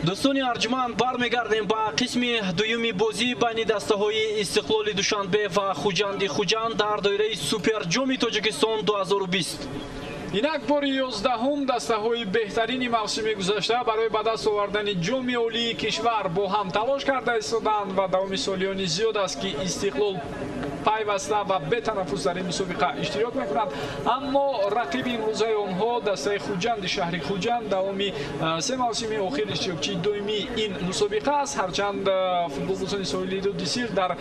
Дӯстони арҷманд, бармегардем ба қисми дуюми бозӣ байни дастаҳои Истиқлоли Душанбе ва Хуҷанди Хуҷанд дар доираи Суперҷоми Тоҷикистон 2020. Инак бори 11-ум дастаҳои беҳтарини мавсими гузашта барои ба даст овардани ҷоми олии кишвар бо ҳам талош карда истоданд ва давоми солиёни зиёд аст, ки Истиқлол пайваста ва бетанаффус дар ин мусобиқа иштирок мекунад. Аммо рақиби имрӯзаи онҳо, дастаи Хуҷанди шаҳри Хуҷанд, давоми се мавсими охир иштирокчии доимии ин мусобиқа аст. Ҳарчанд футболбозони соҳили Руди Сир дар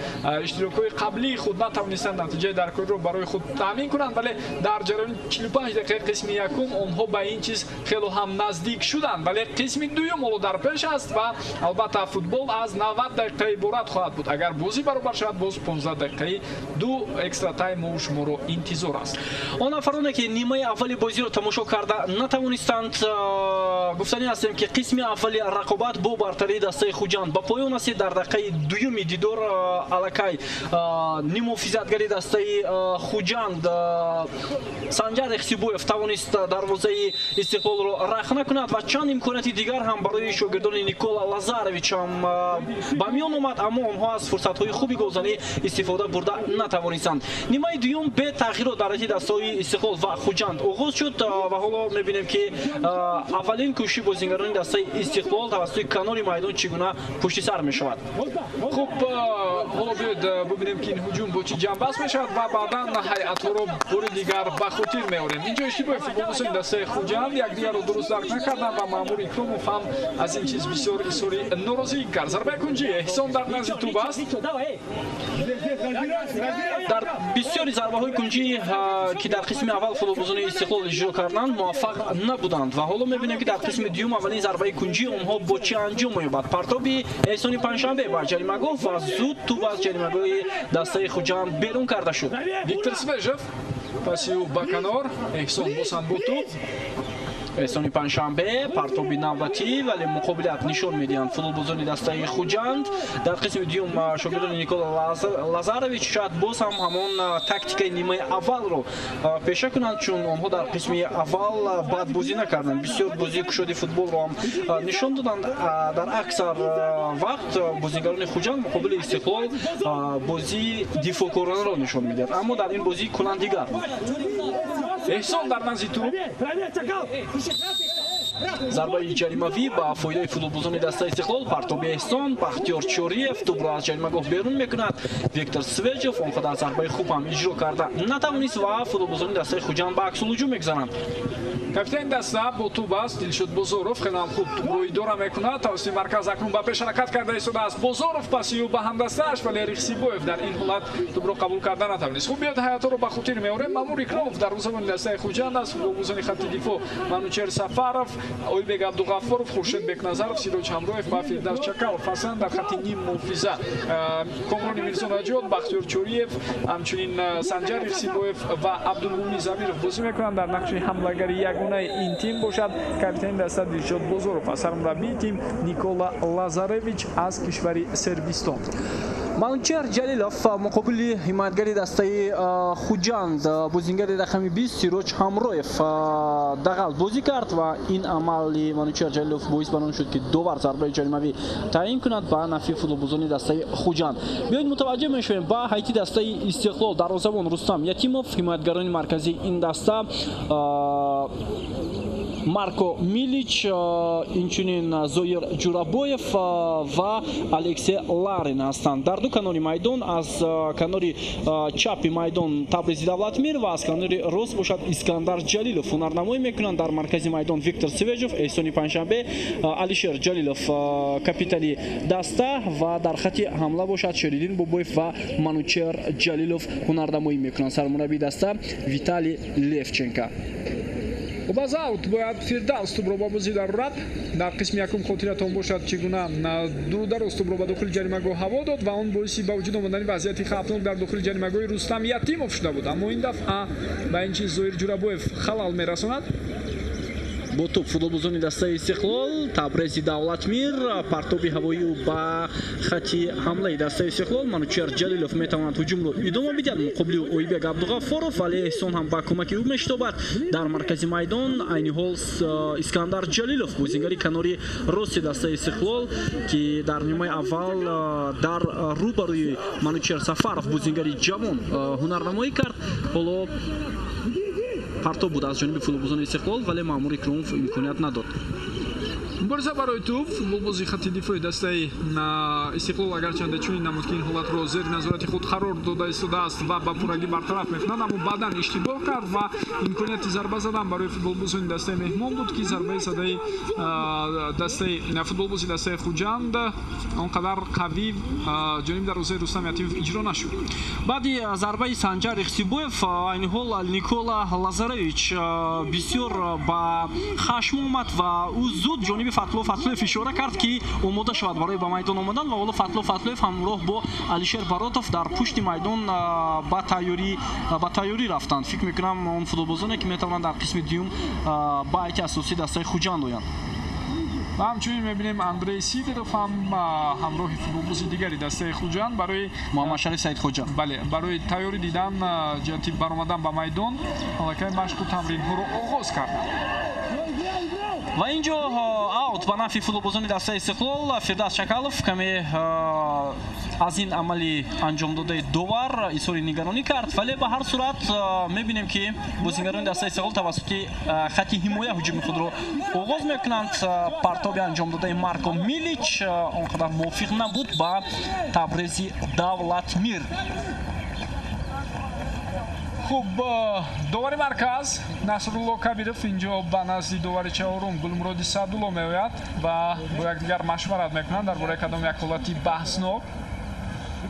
иштирокҳои қаблии худ натавонистанд натиҷаи даркориро барои худ таъмин кунанд, вале дар ҷараёни 45 дақиқаи қисми якум онҳо ба ин чиз хело ҳам наздик шуданд, вале қисми дуюм ҳоло дар пеш аст ва албатта футбол аз 90 дақиқа иборат хоҳад буд. Агар бозӣ баробар шавад, боз 15 дақиқаи ду экстра тайм мо шуморо интизор аст. Он нафароне, ки нимаи аввали бозиро тамошо карда натавонистанд, гуфтанӣ ҳастем, ки қисми аввали рақобат бо бартарии дастаи Хуҷанд ба поён расид. Дар дақиқаи дуюми дидор аллакай ниммуҳофизатгари дастаи Хуҷанд Санҷар Ихсибоев тавонист дарвозаи Истиқлолро рахна кунад ва чанд имконияти дигар ҳам барои шогирдони Никола Лазаревич ҳам ба миён омад, аммо онҳо аз фурсатҳои хуби голзанӣ истифода бурда натавонистанд. Нимаи дуюм бетағйирот дар ҳайати дастаҳои Истиқлол ва Хуҷанд оғоз шуд ва ҳоло мебинем, ки аввалин кӯшиши бозингарони дастаи Истиқлол тавассути канори майдон чӣ гуна пушти сар мешавад. Хуб, ҳоло биёед бубинем, ки ин ҳуҷум бо чӣ ҷамъбаст мешавад ва баъдан ҳайатҳоро бори дигар ба хотир меорем. Инҷо иштибоҳи футболбозони дастаи Хуҷанд, якдигарро дуруст дарк накарданд ва Маъмур Икромов ҳам аз ин чиз бисёр изҳори норозигӣ кард. Зарбаи кунҷӣ, Эҳсон дар назди тӯб аст. Дар бисёри зарбаҳои кунҷӣ, ки дар қисми аввал футболбозони Истиқлол иҷро карданд, муваффақ набуданд ва ҳоло мебинем, ки дар қисми дуюм аввалин зарбаи кунҷӣ онҳо бо чӣ анҷом меёбад. Партоби Эҳсони Панҷшанбе ба ҷаримагоҳ ва зуд тӯб аз ҷаримагоҳи дастаи Хуҷанд берун карда шуд. Виктор Свежев, паси ӯ ба канор, Эҳсон боз ҳам бо тӯб. Эҳсони Панҷшанбе, партоби навбатӣ, вале муқобилият нишон медиҳанд футболбозони дастаи Хуҷанд. Дар қисми дуюм шогирдони Никола Лазаревич шояд боз ҳам ҳамон тактикаи нимаи аввалро пеша кунанд, чун онҳо дар қисми аввал бад бозӣ накарданд, бисёр бозии кушоди футболро ҳам нишон доданд. Дар аксар вақт бозигарони Хуҷанд муқобили Истиқлол бозии дифоъкоронаро нишон медиҳад, аммо дар ин бозӣ куллан дигар буд. Эҳсон дар назди тӯб. Зарбаи ҷаримавӣ ба фоидаи футболбозони дастаи Истиқлол. Партоби Эҳсон, Бахтиёр Чориев тӯбро аз ҷаримагоҳ берун мекунад. Виктор Свежев он қадар зарбаи хуб ҳам иҷро карда натавонист ва футболбозони дастаи Хуҷанд ба аксулҳуҷум мегузаранд. Капитани даста бо тӯб аст Дилшод Бозоров, хеле ҳам хуб тӯбро идора мекунад. Тавассути марказ акнун ба пеш ҳаракат карда истодааст Бозоров, паси ӯ ба ҳамдастааш, вале Рихсибоев дар ин ҳолат тӯбро қабул карда натавонист. Хуб, биёд ҳайатҳоро ба хотир меорем. Мамур Икромов дарвозабони дастаи Хуҷанд аст. Футболбозони хатти дифоъ Манучер Сафаров, Ойбек Абдуғаффоров, Хуршед Бекназаров, Сироҷ Ҳамроев ва Фирдавс Чакалов ҳастанд. Дар хатти ним муҳофиза Комрони Мирзонаҷот, Бахтиёр Чориев, ҳамчунин Санҷар Рихсибоев ва Абдулмумин Замиров бозӣ мекунанд. Дар нақши ҳамлагари ягонаи ин тим бошад капитани даста Дилшод Бозоров ва сармураббии тим Никола Лазаревич аз кишвари Сербистон. Манучер Ҷалилов муқобили ҳимоятгари дастаи Хуҷанд, бозингари рақами 20 Сироҷ Ҳамроев дағал бозӣ кард ва ин амали Манучер Ҷалилов боис бар он шуд, ки довар зарбаи ҷаримавӣ таъин кунад ба нафъи футболбозони дастаи Хуҷанд. Биёед, мутаваҷҷеҳ мешавем ба ҳайати дастаи Истиқлол. Дарвозабон Рустам Ятимов, ҳимоятгарони марказии ин даста Марко Милич, инчунин Зоир Ҷурабоев ва Алексей Ларин ҳастанд. Дар ду канори майдон, аз канори чапи майдон Табризи Давлатмир ва аз канори рост бошад Искандар Ҷалилов ҳунарнамоӣ мекунанд. Дар маркази майдон Виктор Свежев, Эҳсони Панҷшанбе, Алишер Ҷалилов капитани даста ва дар хати ҳамла бошад Шериддин Бобоев ва Манучер Ҷалилов ҳунарнамоӣ мекунанд. Сармураббии даста Виталий Левченко. Хуб, аз аут бояд Фирдавс тӯбро ба бозӣ дарорад. Дар қисми якум хотиратон бошад, чӣ гуна дурудароз тӯбро ба дохили ҷаримагоҳ ҳаво дод ва он боиси ба вуҷуд омадани вазъияти хавфнок дар дохили ҷаримагоҳи Рустам Ятимов шуда буд. Аммо ин дафъа ба ин чиз Зоир Ҷурабоев халал мерасонад. Бо тӯб футболбозони дастаи Истиқлол, Табрези Давлатмир, партоби ҳавоӣ ба хати ҳамлаи дастаи Истиқлол. Манучер Ҷалилов метавонад ҳуҷумро идома бидиҳад муқобили Ойбек Абдуғаффоров, вале Эҳсон ҳам ба кӯмаки ӯ мешитобад. Дар маркази майдон айни ҳол Искандар Ҷалилов, бозингари канори рости дастаи Истиқлол, ки дар нимаи аввал дар рӯбарӯи Манучер Сафаров, бозингари ҷавон, ҳунарнамоӣ кард. Ҳоло партоб буд аз ҷониби футболбозони Истиқлол, вале Маъмур Икромов имконият надод. Мубориза барои тӯб, футболбози хати дифои дастаи Истиқлол агарчанде чунин намуд, ки ин ҳолатро зери назорати худ қарор дода истодааст ва ба пуррагӣ бартараф мекунад, аммо баъдан иштибоҳ кард ва имконияти зарба задан барои футболбозони дастаи меҳмон буд, ки зарбаи задаи дастаи футболбози дастаи Хуҷанд он қадар қавӣ ҷониби дарвозаи Рустам Ятимов иҷро нашуд. Баъди зарбаи Санҷар Ихсибоев айни ҳол Никола Лазаревич бисёр ба хашм омад ва ӯ зуд ҷониби Фатло Фатлоев ишора кард, ки омода шавад барои ба майдон омадан, ва ҳоло Фатло Фатлоев ҳамроҳ бо Алишер Баротов дар пушти майдон ба тайёрӣ рафтанд. Фикр мекунам, он футболбозоне, ки метавонанд дар қисми дуюм ба ҳайати асосии дастаи Хуҷанд оянд. Ва ҳамчунин мебинем, Андрей Сидоров ҳам ҳамроҳи футболбози дигари дастаи Хуҷанд барои Муҳаммадшариф Саидхоҷа, бале, барои тайёрӣ дидан ҷиҳати баромадан ба майдон аллакай машқу тамринҳоро оғоз карданд. Ва ин ҷо аут ба нафъи футболбозони дастаи Истиқлол. Фирдавс Чакалов каме аз ин амали анҷомдодаи довар изҳори нигаронӣ кард, вале ба ҳар сурат мебинем, ки бозингарони дастаи Истиқлол тавассути хати ҳимоя ҳуҷуми худро оғоз мекунанд. Партоби анҷомдодаи Марко Милич он қадар мувофиқ набуд ба Табрези Давлатмир. Хуб, довари марказ Насрулло Кабиров инҷо ба назди довари чаҳорум Гулмуроди Саъдулло меояд ва бо якдигар машварат мекунанд дар бораи кадом як ҳолати баҳснок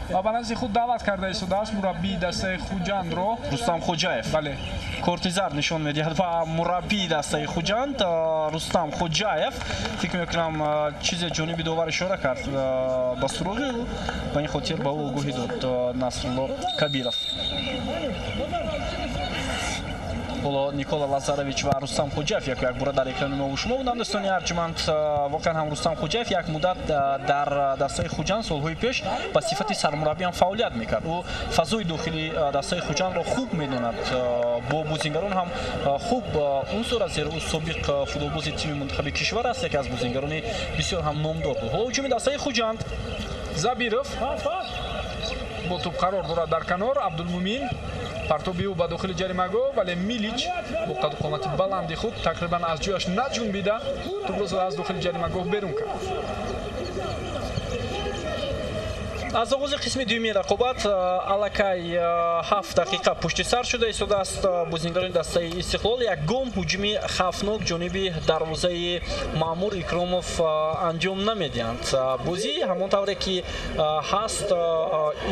ва ба назди худ даъват карда истодааст мураббии дастаи Хуҷандро, Рустам Хоҷаев. Бале, корти зард нишон медиҳад ва мураббии дастаи Хуҷанд Рустам Хоҷаев. Фикр мекунам, чизе ҷониби довар ишора кард ба суроғи ӯ, ба ин хотир ба ӯ огоҳӣ дод Насрулло Кабиров. Ҳоло Никола Лазаревич ва Рустам Хоҷаев яку якбора дар экрани мо шумо буданд, дӯстони арҷманд. Воқеан ҳам Рустам Хоҷаев як муддат дар дастаи Хуҷанд солҳои пеш ба сифати сармураббӣ ҳам фаъолият мекард. Ӯ фазои дохили дастаи Хуҷандро хуб медонад, бо бозингарон ҳам хуб унсур аст, зеро ӯ собиқ футболбози тими мунтахаби кишвар аст, яке аз бозингарони бисёр ҳам номдор буд. Ҳоло ҳуҷуми дастаи Хуҷанд. Забиров бо тӯб қарор дорад дар канор. Абдулмумин, партоби ӯ ба дохили ҷаримагоҳ, вале Милич бо қаду қомати баланди худ тақрибан аз ҷояш наҷунбида тӯбро аз дохили ҷаримагоҳ берун кард. Аз оғози қисми дуюми рақобат аллакай 7 дақиқа пушти сар шуда истодааст. Бозингарони дастаи Истиқлол ягон ҳуҷуми хавфнок ҷониби дарвозаи Маъмур Икромов анҷом намедиҳанд. Бозӣ ҳамон тавре ки ҳаст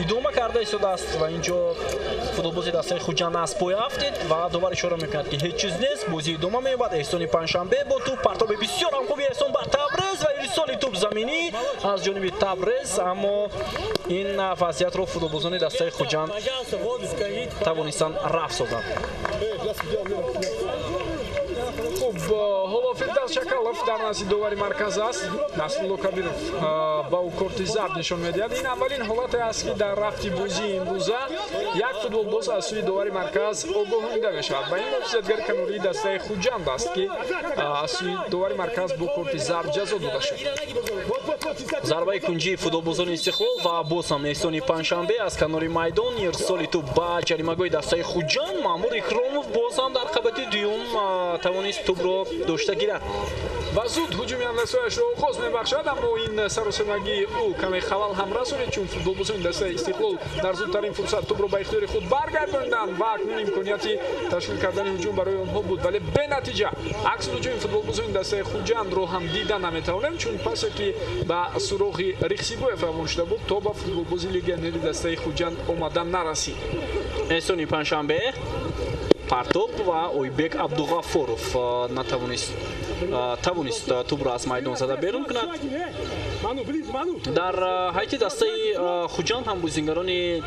идома карда истодааст ва ин ҷо футболбози дастаи Хуҷанд аз пой афтид ва довар ишора мекунад, ки ҳеҷ чиз нест, бозӣ идома меёбад. Эҳсони Панҷшанбе бо тӯб, партоби бисёр ҳам хуби Эҳсон ба Табрез ва ирсоли тӯб заминӣ аз ҷониби Табрез, аммо ин вазъиятро футболбозони дастаи Хуҷанд тавонистанд рафт созанд. Хуб, ҳоло Фирдавс Чакалов дар назди довари марказ аст. Насрулло Кабиров ба ӯ корти зард нишон медиҳад. Ин аввалин ҳолате аст, ки дар рафти бозии имрӯза як футболбоз аз сӯи довари марказ огоҳонида мешавад. Ба ин муҳофизатгари канории дастаи Хуҷанд аст, ки аз сӯи довари марказ бо корти зард ҷазо дода шуд. Зарбаи кунҷии футболбозони Истиқлол ва боз ҳам Эҳсони Панҷшанбе аз канори майдон, ирсоли тӯб ба ҷаримагоҳи дастаи Хуҷанд. Маъмур Икромов боз ҳам дар қабати дуюм тавонист тӯбро дошта гирад ва зуд ҳуҷуми ҳамдастҳояшро оғоз мебахшад, аммо ин саросемагии ӯ каме халал ҳам расонид, чун футболбозони дастаи Истиқлол дар зудтарин фурсат тӯбро ба ихтиёри худ баргардониданд ва акнун имконияти ташкил кардани ҳуҷум барои онҳо буд, вале бенатиҷа. Акси ҳуҷуми футболбозони дастаи Хуҷандро ҳам дида наметавонем, чун пасе ки ба суроғи Рихсибоев равон шуда буд, то ба футболбози легионери дастаи Хуҷанд омада нарасид. Эҳсони Панҷшанбе партоб ва Ойбек Абдуғаффоров натавонист Тавонист тӯбро аз майдон зада берун кунад. Дар ҳайати дастаи Хуҷанд ҳам бозингарони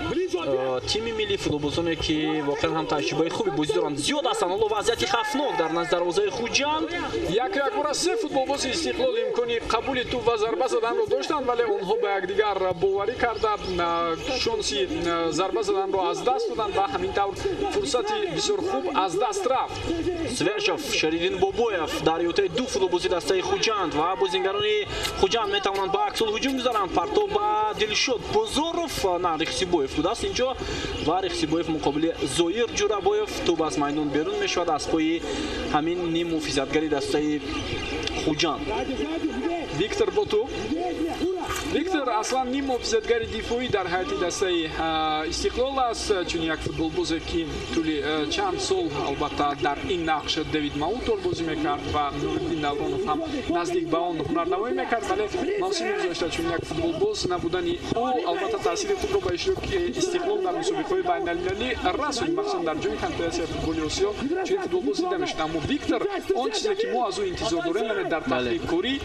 тими миллӣ, футболбозоне ки воқеан ҳам таҷрибаи хуби бозӣ доранд, зиёд ҳастанд. Ҳоло вазъияти хавфнок дар назди дарвозаи Хуҷанд. Як якбора се футболбози Истиқлол имкони қабули тӯб ва зарба заданро доштанд, вале онҳо ба якдигар боварӣ карда шонси зарба заданро аз даст доданд ва ҳамин тавр фурсати бисёр хуб аз даст рафт. Свежов, Шеридин Бобоев дар иҳотаи ду футболбози дастаи Хуҷанд ва бозингарони Хуҷанд метавонанд ба аксулҳуҷум гузаранд. Партоб ба Дилшод Бозоров, на, Рехсибоев будааст инҷо ва Рехсибоев муқобили Зоир Ҷурабоев, тӯб аз майдон берун мешавад аз пои ҳамин ним муҳофизатгари дастаи Хуҷанд. Виктор Боту. Виктор аслан ним муҳофизатгари дифоӣ дар ҳайати дастаи Истиқлол аст, чун як футболбозе ки тӯли чанд сол албатта дар ин нақш Дэвид Маутор бозӣ мекард ва Нуриддин Давронов ҳам наздик ба он ҳунарнамоӣ мекард, вале мавсими гузашта чун як футболбоз набудани ӯ албатта таъсири худро ба иштироки Истиқлол дар мусобиқаҳои байналмилалӣ расонд, махсусан дар ҷоми Конфедератсияи футболи Осиё чунин футболбоз дида мешуд. Аммо Виктор он чизе ки мо аз ӯ интизор дорем, яъне дар тахрибкорӣ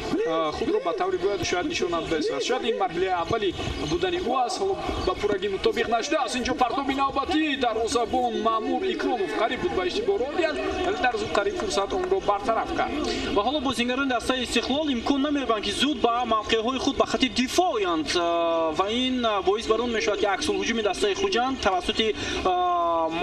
худро ба таври бояду шояд нишон надодааст. Шояд ин марҳилаи аввали будани ӯ аст, ҳоло ба пуррагӣ мутобиқ нашудааст. Инҷо партоби навбатӣ, дарвозабон Маъмур Икромов қариб буд ба иштибоҳ роҳ диҳад, вале дар зудтарин фурсат онро бартараф кард. Ва ҳоло бозингарони дастаи Истиқлол имкон намеёбанд, ки зуд ба мавқеъҳои худ ба хати дифоъ оянд ва ин боис бар он мешавад, ки аксулҳуҷуми дастаи Хуҷанд тавассути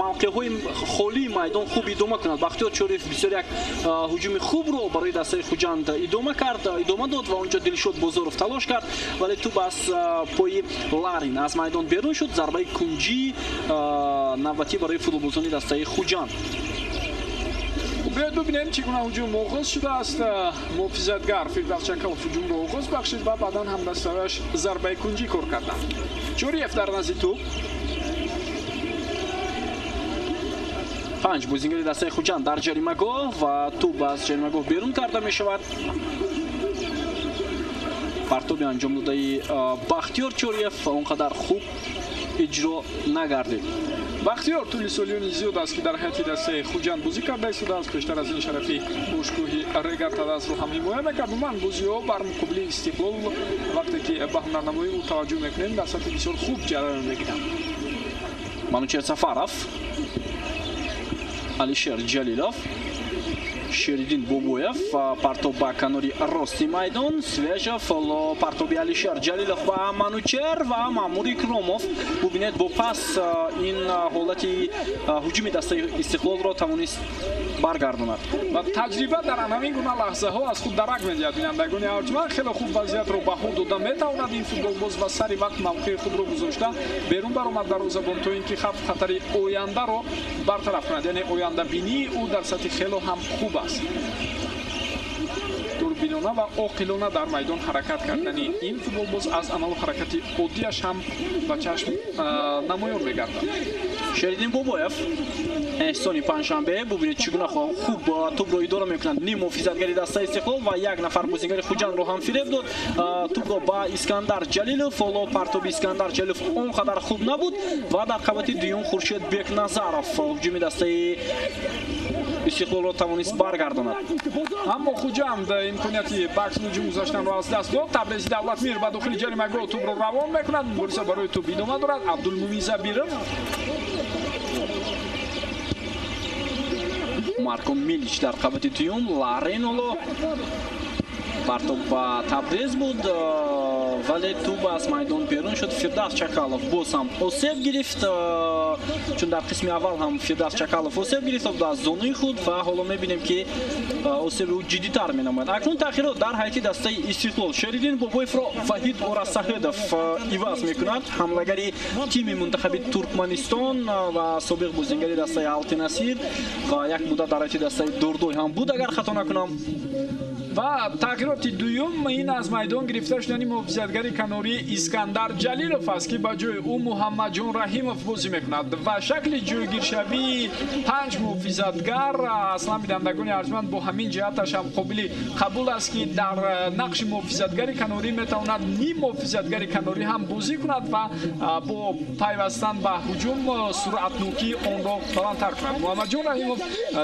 мавқеъҳои холии майдон хуб идома кунад. Бахтиёр Чориев бисёр як ҳуҷуми хубро барои дастаи Хуҷанд идома дод ва онҷо Дилшод Бозоров талош кард, вале тӯб аз пои Ларин аз майдон берун шуд. Зарбаи кунҷии навбатӣ барои футболбозони дастаи Хуҷанд. Биёед бибинем, чӣ гуна ҳуҷум оғоз шудааст. Муҳофизатгар Фирдавс Чакалов ҳуҷумро оғоз бахшид ва баъдан ҳамдастааш зарбаи кунҷӣ кор карданд. Чориев дар назди тӯб. 5 бозингари дастаи Хуҷанд дар ҷаримагоҳ ва тӯб аз ҷаримагоҳ берун карда мешавад. Партоби анҷом додаи Бахтиёр Чориев он қадар хуб иҷро нагардид. Бахтиёр тӯли солиёни зиёд аст, ки дар ҳайати дастаи Хуҷанд бозӣ карда истодааст. Пештар аз ин шарафи бошгоҳи Регар Тадасро ҳам ҳимоя мекард. Умуман бозиҳо бар муқобили Истиқлол вақте ки ба ҳунарнамоии ӯ таваҷҷӯҳ мекунем, дар сатҳи бисёр хуб ҷараён мегиранд. Манучер Сафаров, Алишер Ҷалилов, Шеридин Бобоев, партоб ба канори рости майдон, Свежов, партоби Алишер Ҷалилов ба Манучер ва Маъмур Икромов. Бубинед, бо пас ин ҳолати ҳуҷуми дастаи Истиқлолро тавонист баргардонад. Ва таҷриба дар ҳамин гуна лаҳзаҳо аз худ дарак медиҳад. Бинандагони арҷманд, хеле хуб вазъиятро баҳо дода метавонад ин футболбоз ва сари вақт мавқеи худро гузошта берун баромад дарвозабон, то ин ки хавф хатари ояндаро бартараф кунад. Яъне ояндабинии ӯ дар сатҳи хело ҳам хуб аст. Дурбинона ва оқилона дар майдон ҳаракат кардани ин футболбоз аз амалу ҳаракати оддиаш ҳам ба чашм намоён мегардад. Шеридин Бобоев, Эҳсони Панҷшанбе, бубинед чӣ гуна хуб тӯбро идора мекунанд. Ним муҳофизатгари дастаи Истиқлол ва як нафар бозингари Хуҷандро ҳам фиреб дод. Тӯбро ба Искандар Ҷалилов, ҳоло партоби Искандар Ҷалилов он қадар хуб набуд ва дар қабати дуюм Хуршед Бекназаров ҳуҷуми дастаи Истиқлолро тавонист баргардонад. Аммо Хуҷанд имконияти ба аксулҳуҷум гузаштанро аз даст дод. Табрези Давлатмир ба дохили ҷаримагоҳ тӯбро равон мекунад. Мубориза барои тӯб идома дорад. Абдулмумин Забиров, Марко Милич дар қабати дуюм, Ларин ҳоло партоб ба Табрез буд, вале тӯб аз майдон берун шуд. Фирдавс Чакалов боз ҳам осеб гирифт, чун дар қисми аввал ҳам Фирдавс Чакалов осеб гирифт аз зонуи худ ва ҳоло мебинем, ки осеби ӯ ҷиддитар менамояд. Акнун таъхирот дар ҳайати дастаи Истиқлол. Шеридин Бобоевро Ваҳид Орасаҳедов иваз мекунад, ҳамлагари тими мунтахаби Туркманистон ва собиқ бозингари дастаи Алтинасир ва як муддат дар ҳайати дастаи Дордой ҳам буд, агар хато накунам. Ва тағйироти дуюм ин аз майдон гирифта шудани муҳофизатгари канории Искандар Ҷалилов аст, ки ба ҷои ӯ Муҳаммадҷон Раҳимов бозӣ мекунад ва шакли ҷойгиршавии 5 муҳофизатгар аслан бинандагони арҷманд бо ҳамин ҷиҳаташ ҳам қобили қабул аст, ки дар нақши муҳофизатгари канорӣ метавонад ним муҳофизатгари канорӣ ҳам бозӣ кунад ва бо пайвастан ба ҳуҷум суръатнокии онро баландтар кунад. Муҳаммадҷон Раҳимов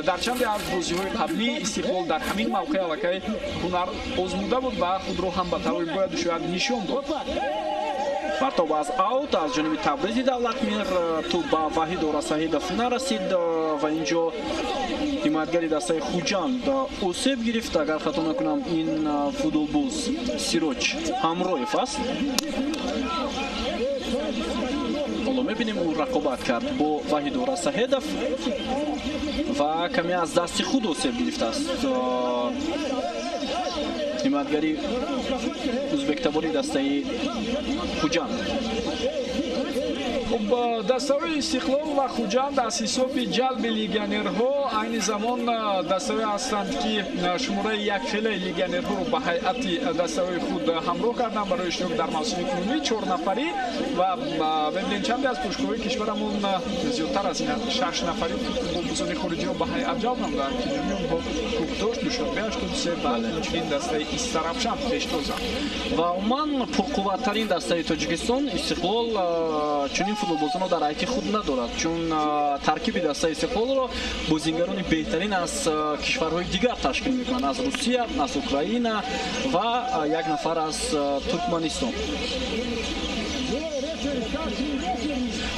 дар чанде аз бозиҳои қаблии Истиқлол дар ҳамин мавқеъ аллакай ҳунар озмуда буд ва худро ҳам ба таври бояду шояд нишон дод. Партоб аз аут аз ҷониби Табризи Давлатмир, тӯб ба Ваҳид Орасаҳидов нарасид ва инҷо ҳимоятгари дастаи Хуҷанд осеб гирифт. Агар хато накунам, ин футболбоз Сироҷ Ҳамроев аст. Ҳоло мебинем, ӯ рақобат кард бо Ваҳид Орасаҳидов ва каме аз дасти худ осеб гирифтааст. Ҳимоятгари ӯзбектабори дастаи Хуҷанд. Хуб, дастаҳои Истиқлол ва Хуҷанд аз ҳисоби ҷалби легионерҳо айни замон дастаҳое ҳастанд, ки шумораи якхелаи легионерҳоро ба ҳайати дастаҳои худ ҳамроҳ карданд барои иштирок дар мавсими кунунӣ 4 нафарӣ ва мебинем чанде аз пушкҳои кишварамон зиёдтар аз ин 6 нафарӣ футболбозони хориҷиро ба ҳайат ҷалб намуданд, ки ҷамъи онҳо Кӯкдошт, Душанбе 83 ва инчунин дастаи Истаравшан пештозанд. Ва умуман пурқувваттарин дастаи Тоҷикистон Истиқлол чунин футболбозонро дар ҳайати худ надорад, чун таркиби дастаи Истиқлолро бозингарони беҳтарин аз кишварҳои дигар ташкил мекунанд, аз Русия, аз Украина ва як нафар аз Туркманистон.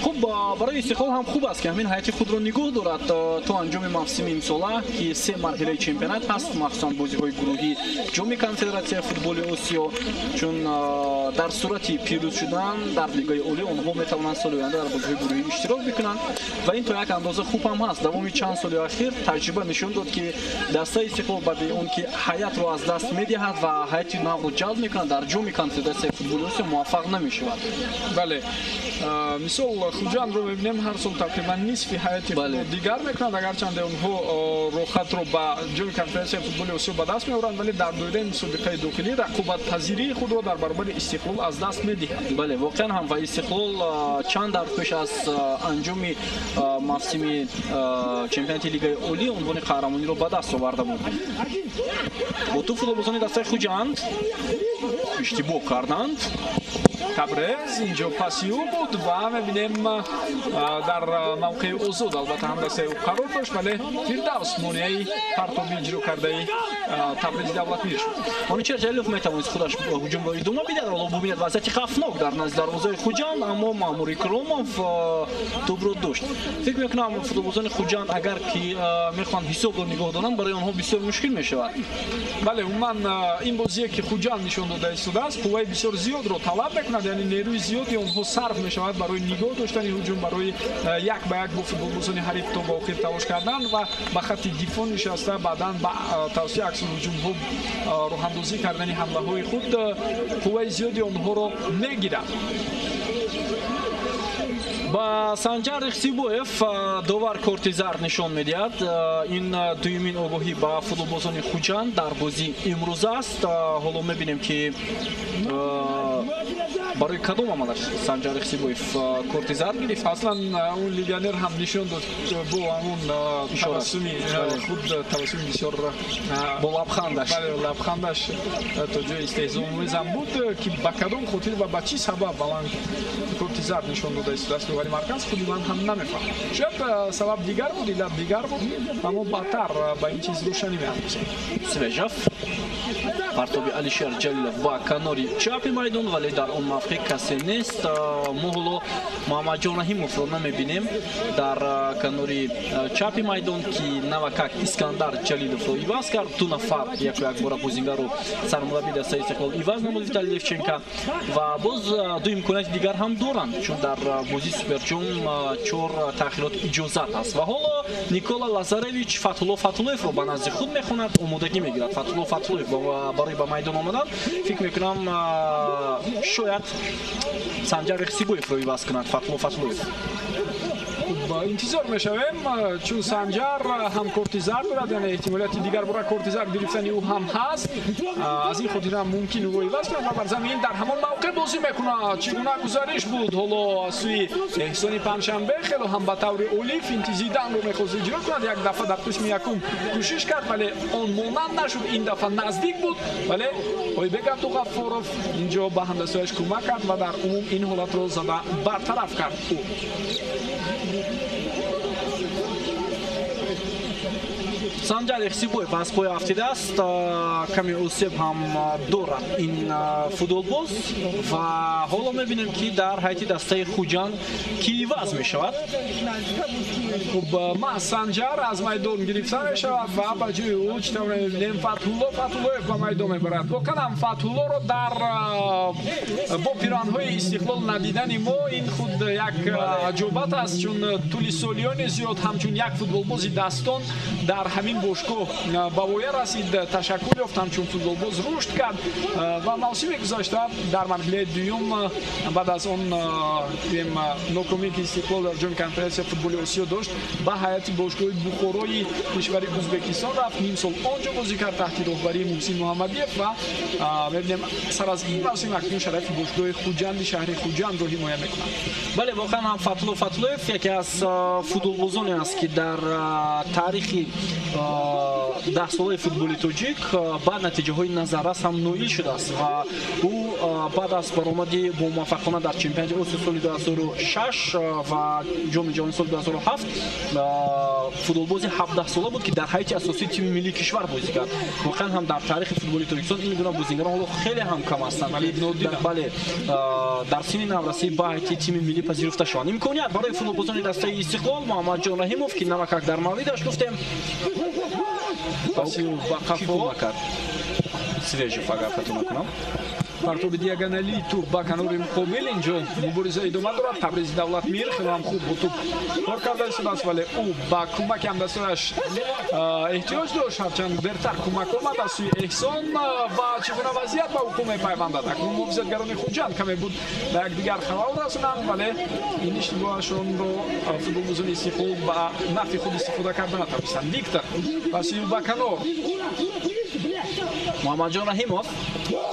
Хуб, барои Истиқлол ҳам хуб аст, ки ҳамин ҳайати худро нигоҳ дорад то анҷоми мавсими имсола, ки 3 марҳилаи чемпионат ҳаст, махсусан бозиҳои гурӯҳӣ ҷоми Конфедератсияи футболи Осиё, чун дар сурати пирӯз шудан дар лигаи олӣ онҳо метавонанд соли оянда дар бозиҳои гурӯҳӣ иштирок бикунанд ва ин то як андоза хуб ҳам ҳаст. Давоми чанд соли охир таҷриба нишон дод, ки дастаи Истиқлол баъди он ки ҳайатро аз даст медиҳад ва ҳайати навро ҷалб мекунад, дар ҷоми Конфедератсияи футболи Осиё муваффақ намешавад. Бале, мисол Хуҷандро мебинем, ҳар сол тақрибан нисфи ҳайати худро дигар мекунанд, агарчанде онҳо роҳхатро ба ҷоми Конфедератсияи футболи Осиё ба даст меоранд, вале дар доираи мусобиқаи дохилӣ рақобатпазирии худро дар баробари Истиқлол аз даст медиҳанд. Бале, воқеан ҳам ва Истиқлол чанд дар пеш аз анҷоми мавсими чемпионати лигаи олӣ унвони қаҳрамониро ба даст оварда буд. Бо ту футболбозони дастаи Хуҷанд иштибоҳ карданд. Табрез инҷо паси ӯ буд ва мебинем дар мавқеи озод албатта ҳам дастаи ӯ қарор дошт, вале Фирдавс монеаи партоби иҷро кардаи Табризи Давлатмир шуд. Манучер Ҷалилов метавонист худаш ҳуҷумро идома бидиҳад, ҳоло бубинад вазъияти хавфнок дар назди дарвозаи Хуҷанд, аммо Маъмур Икромов тӯбро дошт. Фикр мекунам футболбозони Хуҷанд агар ки мехоҳанд ҳисобро нигоҳ доранд, барои онҳо бисёр мушкил мешавад. Бале, умуман ин бозие ки Хуҷанд нишон дода истодааст, қувваи бисёр зиёдро талаб мекунад, яъне нерӯи зиёди онҳо сарф мешавад барои нигоҳ доштани ҳуҷум, барои як ба як бо футболбозони ҳариф то ба охир талош кардан ва ба хатти дифоъ нишаста баъдан ба тавсияи аксулҳуҷумҳо роҳандозӣ кардани ҳамлаҳои худ қувваи зиёди онҳоро мегирад. Ба Санҷар Ихсибоев довар корти зард нишон медиҳад. Ин дуюмин огоҳӣ ба футболбозони Хуҷанд дар бозии имрӯз аст. Ҳоло мебинем, ки барои кадом амалаш Санҷар Ихсибоев корти зард гирифт. Аслан он легионер ҳам нишон дод бо ҳамон табассуми худ, табассуми бисёр бо лабхандаш. Бале, лабхандаш то ҷои истеҳзоомезам буд, ки ба кадом хотир ва ба чӣ сабаб ба ман корти зард нишон дода истодааст. Вале марказ худи ман ҳам намефаҳмам. Шояд сабаб дигар буд, иллат дигар буд, аммо баъдтар ба ин чиз рӯшанӣ меандозем. Свежов партоби Алишер Ҷалилов ба канори чапи майдон, вале дар он мавқеъ касе нест. Мо ҳоло Муҳаммадҷон Раҳимовро намебинем дар канори чапи майдон, ки навакак Искандар Ҷалиловро иваз кард. Ду нафар яку якбора бозингарро сармурабби дастаи Истиқлол иваз намуд Виталий Левченко ва боз ду имконияти дигар ҳам доранд, чун дар бозии Суперҷом 4 таъхирот иҷозат аст. Ва ҳоло Никола Лазаревич Фатҳулло Фатҳуллоевро ба назди худ мехонад, омодагӣ мегирад. Фатҳулло Фатҳуллоев барои ба майдон омадан, фикр мекунам шояд Санҷар Ихсибоевро иваз кунад Фатҳулло Фатҳуллоев. Интизор мешавем, чун Санҷар ҳам корти зард дорад, яъне эҳтимолияти дигар бора корти зард гирифтани ӯ ҳам ҳаст. Аз ин хотир ҳам мумкин ӯро иваз кунад ва бар замин дар ҳамон мавқеъ бозӣ мекунад. Чӣ гуна гузариш буд ҳоло аз сӯи Эҳсони Панҷшанбе, хело ҳам ба таври олӣ финти Зиданро мехост иҷро кунад. Як дафъа дар қисми якум кӯшиш кард, вале он монанд нашуд. Ин дафъа наздик буд, вале Ойбек Абдуғаффоров инҷо ба ҳамдастҳояш кӯмак кард ва дар умум ин ҳолатро зада бартараф кард ӯ. Санҷар Эҳсибоев аз пой афтидааст, каме осеб ҳам дорад ин футболбоз ва ҳоло мебинем, ки дар ҳайати дастаи Хуҷанд ки иваз мешавад. Хуб, маҳз Санҷар аз майдон гирифта мешавад ва ба ҷои ӯ чӣ тавр мебинем Фатҳулло Фатҳуллоев ба майдон мебарад. Воқеан ҳам Фатҳуллоро дар бо пироҳанҳои Истиқлол надидани мо ин худ як аҷобат аст, чун тӯли солиёни зиёд ҳамчун як футболбози дастон дар ҳамин бошгоҳ ба воя расид, ташаккул ёфт, ҳамчун футболбоз рушд кард ва мавсими гузашта дар марҳилаи дуюм баъд аз он нокомӣ, ки Истиқлол дар ҷоми конференсия футболи Осиё дошт, ба ҳайати бошгоҳи Бухорои кишвари Ӯзбекистон рафт. Ним сол он ҷо бозӣ кард таҳти роҳбарии Муҳсин Муҳаммадиев ва мебинем сар аз ин мавсим акнун шарафи бошгоҳи Хуҷанди шаҳри Хуҷандро ҳимоя мекунад. Бале, воқеан ҳам Фатҳулло Фатҳуллоев яке аз футболбозоне аст, ки дар таърихи 10 солаи футболи тоҷик ба натиҷаҳои назаррас ҳам ноил шудааст ва ӯ баъд аз баромади бомуваффақона дар чемпионати Осиё соли 2006 ва ҷоми ҷаҳони соли 2007 футболбози 17-сола буд, ки дар ҳайати асосии тими миллии кишвар бозӣ кард. Воқеан ҳам дар таърихи футболи Тоҷикистон ин гуна бозигарон ҳоло хеле ҳам кам ҳастанд, бале, дар синни наврасӣ ба ҳайати тими миллӣ пазируфта шаванд. Имконият барои футболбозони дастаи Истиқлол. Муҳаммадҷон Раҳимов, ки навакак дар мавридаш гуфтем, ба қафо кард Свежев, агар хато накунам. Партоби диагоналии туп ба канори муқобил, инҷо мубориза идома дорад. Табризи Давлатмир хеле ҳам хуб бо туп кор карда истодааст, вале ӯ ба кӯмаки ҳамдастонаш эҳтиёҷ дошт. Ҳарчанд дертар кӯмак омад аз сӯи Эҳсон ва чӣ гуна вазъият ба вуқӯъ мепайвандад. Акнун муҳофизатгарони Хуҷанд каме буд ба якдигар халал расонанд, вале ин иштибоҳашонро футболбозони Истиқлол ба нафъи худ истифода карда натавонистанд. Виктор паси ба канор. Муҳаммадҷон Раҳимов,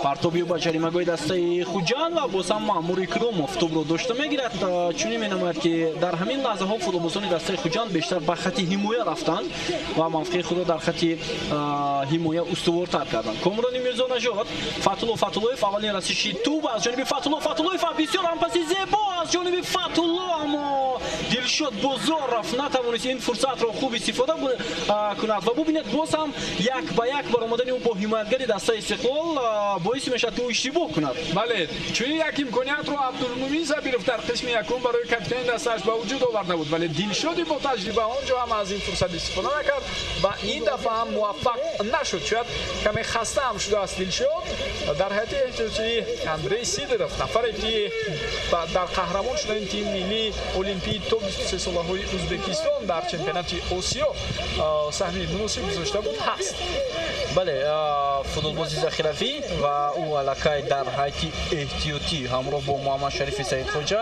партоби ба ҷаримагоҳи дастаи Хуҷанд ва боз ҳам Маъмур Икромов тӯбро дошта мегирад. Чунин менамояд, ки дар ҳамин лаҳзаҳо футболбозони дастаи Хуҷанд бештар ба хати ҳимоя рафтанд ва мавқеи худро дар хати ҳимоя устувортар карданд. Комрони Мирзонажод, Фатҳулло Фатҳуллоев, аввалин расиши тӯб аз ҷониби Фатҳулло Фатҳуллоев, бисёр ҳампаси зебо аз ҷониби Фатҳулло, аммо Дилшод Бозоров натавонист ин фурсатро хуб истифода кунад. Ва бубинед, боз ҳам як ба як баромадани ӯ бо ҳимоятгари дастаи Истиқлол боиси мешавад, ки ӯ иштибоҳ кунад. Бале, чунин як имкониятро Абдулмумин Забиров дар қисми якум барои капитани дастааш ба вуҷуд оварда буд, вале Дилшоди бо таҷриба он ҷо ҳам аз ин фурсат истифода накард ва ин дафъа ҳам муваффақ нашуд. Шояд каме хаста ҳам шудааст Дилшод. Дар ҳайати эҳтиётии Андрей Сидоров, нафаре ки дар қаҳрамон шудани тими миллии олимпии то 23 солаҳои Ӯзбекистон дар чемпионати Осиё саҳми муносиб гузошта буд, ҳаст. Бале, футболбози захиравӣ ва ӯ аллакай дар ҳайати эҳтиётӣ ҳамроҳ бо Муҳаммад Шарифи Саидхоҷа,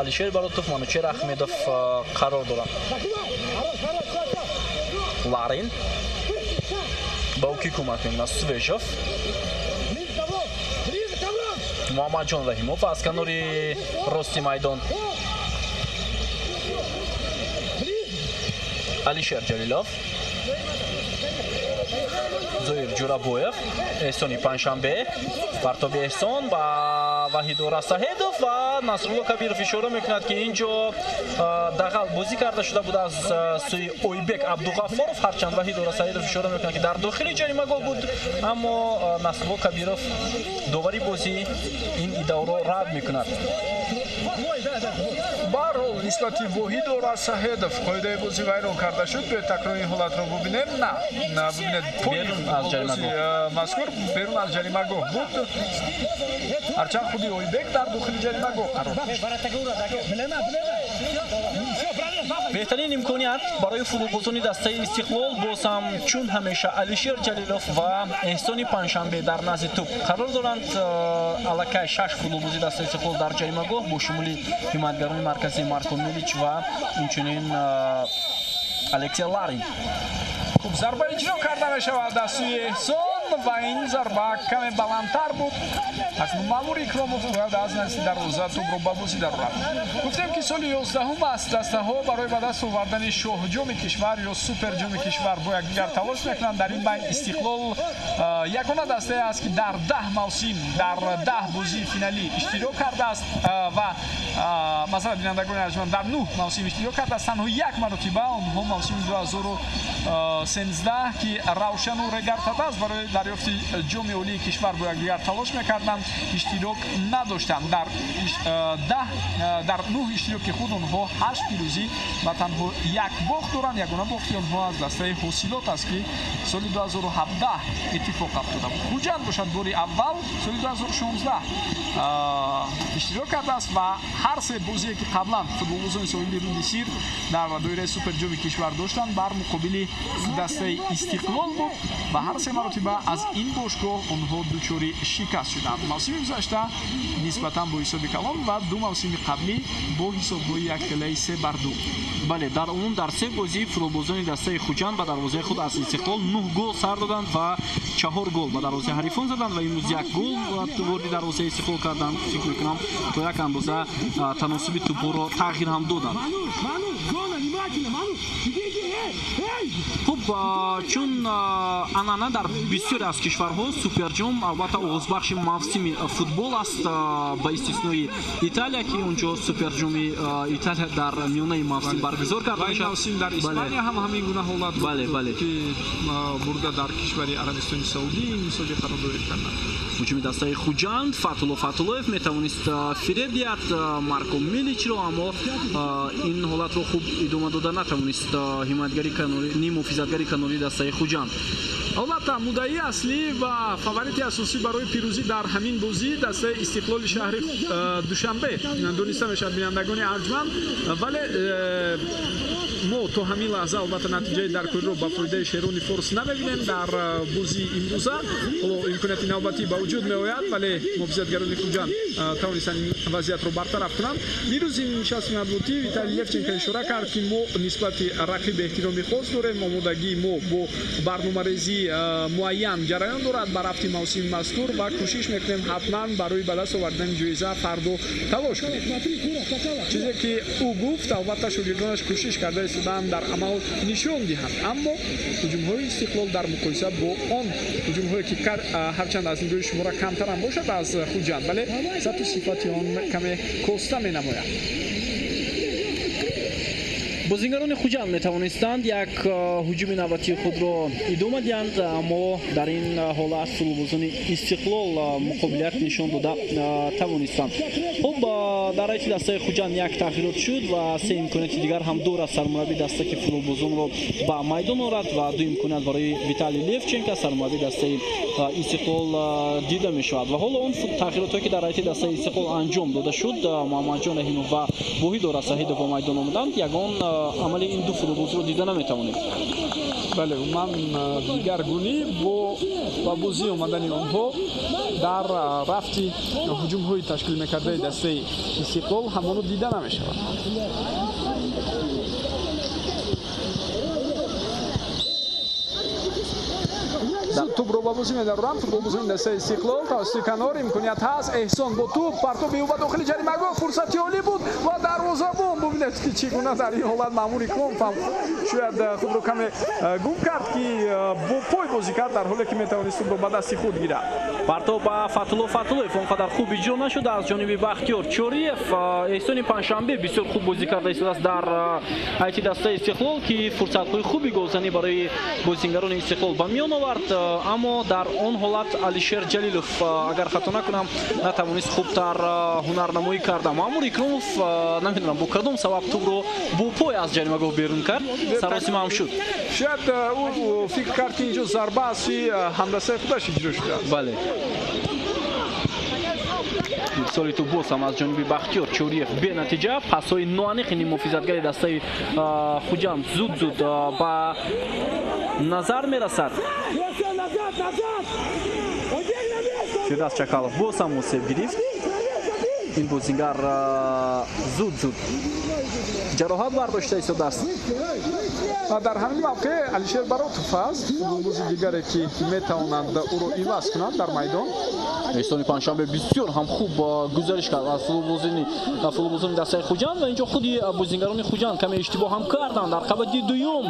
Алишер Баротов, Манучер Ахмедов қарор доранд. Ларин ба ӯ ки кӯмак мекунад? Свежов, Муҳаммадҷон Раҳимов аз канори рости майдон, Алишер Ҷалилов, Зоир Ҷурабоев, Эҳсони Панҷшанбе, партоби Эҳсон ба Ваҳидора Саҳедов ва Насрулло Кабиров ишора мекунад, ки ин ҷо дағал бозӣ карда шуда буд аз сӯи Ойбек Абдуғаффоров. Ҳарчанд Ваҳидора Саҳедов ишора мекунад, ки дар дохили ҷаримагоҳ буд, аммо Насрулло Кабиров, довари бозӣ, ин иддаоро рад мекунад. Баҳрҳол, нисбати Воҳидора Саҳедов қоидаи бозӣ вайрон карда шуд. Биёед, такрори ин ҳолатро бубинем. На, бубинед, мазкур берун аз ҷаримагоҳ буд. Ҳарчанд худи Ойбек дар дохили ҷаримагоҳ қарор дошт. Беҳтарин имконият барои футболбозони дастаи Истиқлол боз ҳам чун ҳамеша Алишер Ҷалилов ва Эҳсони Панҷшанбе дар назди тӯб қарор доранд. Аллакай 6 футболбози дастаи Истиқлол дар ҷаримагоҳ бо шумули ҳимоятгарони марказии Марко Милич ва инчунин Алексей Ларин. Хуб, зарба иҷро карда мешавад аз сӯи Эҳсон ва ин зарба каме баландтар буд. Акнун Маъмур Икромов бояд аз назди дарвоза тӯбро ба бозӣ дарорад. Гуфтем, ки соли 11 аст дастаҳо барои ба даст овардани шоҳҷоми кишвар ё суперҷоми кишвар бо якдигар талош мекунанд. Дар ин байн Истиқлол ягона дастае аст, ки дар 10 мавсим дар 10 бозии финалӣ иштирок кардааст ва масалан бинандагони арҷманд дар 9 мавсим иштирок кардааст. Танҳо як маротиба онҳо мавсими 2013, ки Равшану Регар-ТадАЗ барои дарёфти ҷоми олии кишвар бо якдигар талош мекарданд, иштирок надоштанд. Дар 9 иштироки худ онҳо 8 пирӯзӣ ва танҳо як бохт доранд. Ягона бохти онҳо аз дастаи Ҳосилот аст, ки соли 2017 иттифоқ афтода буд. Хуҷанд бошад бори аввал соли 2016 иштирок кардааст ва ҳар се бозие, ки қаблан футболбозони соҳиби руди сир дар доираи суперҷоми кишвар доштанд, бар муқобили дастаи Истиқлол буд ва ҳар се маротиба аз ин бошгоҳ онҳо дучори шикаст шуданд. Мавсими гузашта нисбатан бо ҳисоби калон ва ду мавсими қаблӣ бо ҳисобҳои якхелаи 3-2. Бале, дар умум дар се бозӣ футболбозони дастаи Хуҷанд ба дарвозаи худ аз Истиқлол 9 гол сар доданд ва 4 гол ба дарвозаи ҳарифон заданд ва имрӯз 1 гол ворди дарвозаи Истиқлол карданд. Фикр мекунам то як андоза таносуби тӯбҳоро тағйир ҳам доданд. Хуб, чун анъана дар бисёре аз кишварҳо суперҷом албатта оғозбахши мавсими футбол аст, ба истиснои Италия, ки онҷо суперҷоми Италия дар миёнаи мавсим баргузор карда мешавад. Мавсим дар Испания ҳам ҳамин гуна ҳолат буд, ки бурда дар кишвари Арабистони Саудӣ ин мусобиқаро доир карданд. Ҳуҷуми дастаи Хуҷанд Фатулло Фатуллоев метавонист фиреб диҳад Марко Миличро, аммо ин ҳолатро хуб идома дода натавонист ҳимоятгари канори, ним муҳофизатгари канори дастаи Хуҷанд. Албатта, муддаии аслӣ ва фаворити асосӣ барои пирӯзӣ дар ҳамин бозӣ дастаи Истиқлоли шаҳри Душанбе дониста мешавад, бинандагони арҷманд, вале мо то ҳамин лаҳза албатта натиҷаи даркориро ба фоидаи шерони форс намебинем. Дар бозии имрӯза ҳоло имконияти навбатӣ ба вуҷуд меояд, вале муҳофизатгарони Хуҷанд тавонистанд ин вазъиятро бартараф кунанд. Дирӯз ин нишасти матбуотӣ Виталий Левченко ишора кард, ки мо нисбати рақиб эҳтироми хос дорем, омодагии мо бо барномарезӣ муайян ҷараён дорад ба рафти мавсими мазкур ва кӯшиш мекунем ҳатман барои ба даст овардани ҷоиза фардо талош кунем. Чизе ки ӯ гуфт, албатта шогирдонаш кӯшиш карда истодаанд дар амал нишон диҳанд, аммо ҳуҷумҳои Истиқлол дар муқоиса бо он ҳуҷумҳое, ки ҳарчанд аз нигоҳи шумора камтарам бошад аз Хуҷанд, вале сатҳу сифати он каме коста менамояд. Бозингарони Хуҷанд метавонистанд як ҳуҷуми навбатии худро идома диҳанд, аммо дар ин ҳолат футболбозони Истиқлол муқобилият нишон дода тавонистанд. Хуб, дар ҳайати дастаи Хуҷанд як тағйирот шуд ва се имконияти дигар ҳам дорад сармурабби даста, ки футболбозонро ба майдон орад ва ду имконият барои Виталий Левченко, сармурабби дастаи Истиқлол, дида мешавад. Ва ҳоло он тағйиротҳое, ки дар ҳайати дастаи Истиқлол анҷом дода шуд, Муҳаммадҷон Раҳимов ва Воҳидора Саҳидов ба майдон омаданд, ягон амали ин ду футболбозро дида наметавонем. Бале, умуман дигаргунӣ бо ба бозӣ омадани онҳо дар рафти ҳуҷумҳои ташкил мекардаи дастаи Истиқлол ҳамоно дида намешавад. Тӯбро ба бозӣ медароранд футболбозони дастаи Истиқлол тавассути канор. Имконият ҳаст, Эҳсон бо тӯб партоби ӯ ба дохили ҷаримагоҳ, фурсати олӣ буд ва дарвозабон. Бубинед, ки чӣ гуна дар ин ҳолат Маъмур Икромов ҳам шояд худро каме гум кард, ки бо пой бозӣ кард, дар ҳоле ки метавонист тӯбро ба дасти худ гирад. Партоб ба Фатулло Фатуллоев он қадар хуб иҷро нашуд аз ҷониби Бахтиёр Чориев. Эҳсони Панҷшанбе бисёр хуб бозӣ карда истодааст дар ҳайати дастаи Истиқлол, ки фурсатҳои хуби голзанӣ барои бозингарони Истиқлол ба миён овард, аммо дар он ҳолат Алишер Ҷалилов, агар хато накунам, натавонист хубтар ҳунарнамоӣ карда. Маъмур Икромов намедонам бо кадом сабаб тӯбро бо пой аз ҷаримагоҳ берун кард, саросима ҳам шуд. Шояд ӯ фикр кард, ки инҷо зарба аз сӯи ҳамдастаи худаш иҷро шудааст. Бале. Ирсоли тӯб боз ҳам аз ҷониби Бахтиёр Чориев бенатиҷа. Пасҳои ноаниқи ниммуҳофизатгари дастаи Хуҷанд зуд-зуд ба назар мерасад. Фирдавс Чакалов боз ҳам осеб гирифт. Ин бозингар зуд-зуд ҷароҳат бардошта истодааст. Дар ҳамин мавқеъ Алишер Баротов аст, футболбози дигаре ки метавонанд ӯро иваз кунанд дар майдон. Эҳсони Панҷшанбе бисёр ҳам хуб гузариш кард аз футболбозони дастаи Хуҷанд ва инҷо худи бозингарони Хуҷанд каме иштибоҳ ҳам карданд. Дар қабати дуюм